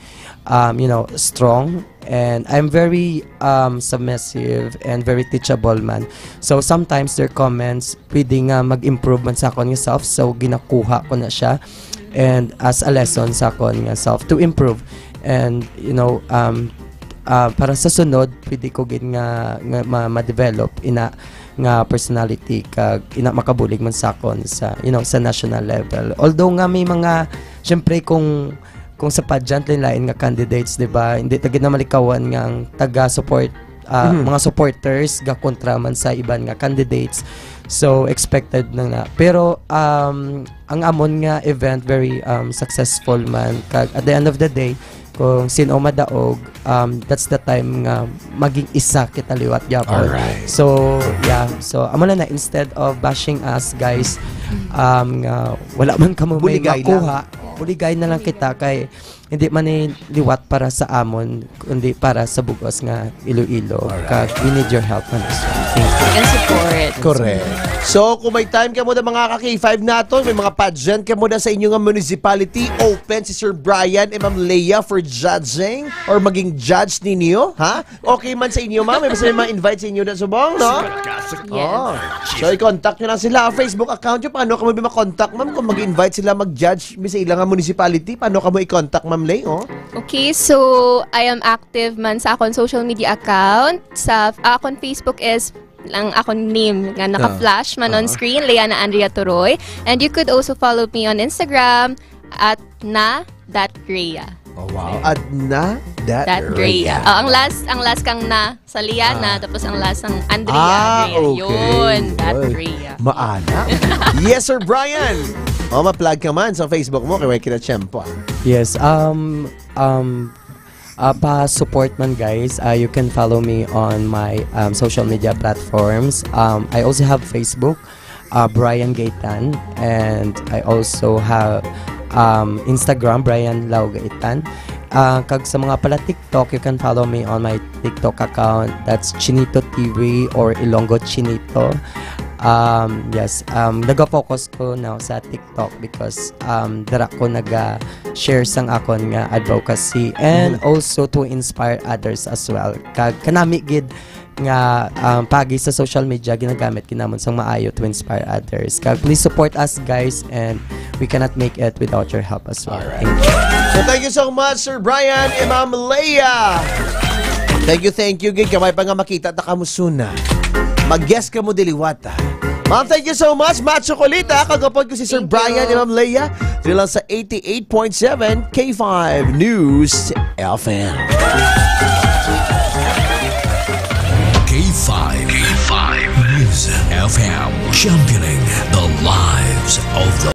um, you know, strong, and I'm very, um, submissive and very teachable man. So sometimes their comments pwede nga mag-improve man sa akon nga self, so ginakuha ko na siya and as a lesson sa akon nga self to improve. And, you know, um, ah, para sa sunod, pwede ko gid nga, nga ma-, ma-develop ina nga personality kag ina makabulig man sa akon sa, you know, sa national level. Although nga may mga, syempre, kung, kung sa pageant, lain-lain nga candidates, di ba? Hindi ta gid na malikawan nga ang taga-support, ah, Mhm. mga supporters gakontra man sa iban nga candidates. So, expected na na. Pero, um, ang amon nga event very, um, successful man. Kag at the end of the day, kung sino madaog, um, that's the time nga maging isa kita liwat gyapon. Alright. So, yeah. So, amo na na, instead of bashing us, guys, um, nga wala man kamo may Buligay lang. makuha, buligay na lang kita kay hindi man ni liwat para sa amon, kundi para sa bugos nga Iloilo. Alright. Kag we need your help man as well. Thank you. And support. Correct. So, kung may time kamo na mga ka-K five naton, may mga pageant kamo na sa inyo nga municipality, open si Sir Brian and Ma'am Leia for judging or maging judge ninyo, ha? Okay man sa inyo, ma'am? May basta may ma-invite sa inyo na subong, no? Yes. Oh. So, i-contact nyo lang sila. Ang Facebook account nyo, paano kamo ma-contact, ma'am, kung mag-invite sila mag-judge mi sa ilang municipality? Paano kamo i-contact, Ma'am Lay, oh? Okay, so I am active man sa akon social media account. Sa akon Facebook is lang akon name nga naka-flash man on Ah. screen, Leana Andrea Turoy. And you could also follow me on Instagram at na dot Rhea. Oh, wow. At na dot Dot Rhea. Rhea. Oh, ang last, ang last kang na sa Leana, Ah. tapos ang last ang Andrea Ah, Rhea. okay. Yun, dot Oy, Rhea. Maana. Yes, Sir Brian. Oh, ma-plug ka man sa Facebook mo, kay way kinatsyempo, ah. Yes, um, um, uh, pa-support man, guys. Uh, you can follow me on my, um, social media platforms. Um, I also have Facebook, uh, Brian Gaitan, and I also have, um, Instagram, Brian Lau Gaitan. Uh, kag sa mga pala TikTok, you can follow me on my TikTok account. That's Chinito T V or Ilonggo Chinito. Um, yes, um, nag-focus ko now sa TikTok because, um, dira ko naga-share sang akon nga advocacy and Mhm. also to inspire others as well. Kag kanami gid nga, um, pagi sa social media ginagamit gid namon sang maayo to inspire others. Kag please support us, guys, and we cannot make it without your help as well. Alright. Thank you. So, thank you so much, Sir Brian and Ma'am Leia. Thank you, thank you, gid. Kamay pa nga makita ta kamo suna. Mag-guest kamo diliwata. Ma'am, thank you so much. Macho Kulita, kagapon ko si Sir Thank Brian you. and Ma'am Leia. Dito lang sa eighty-eight point seven K five News F M. K five. K five News F M. Championing the lives of the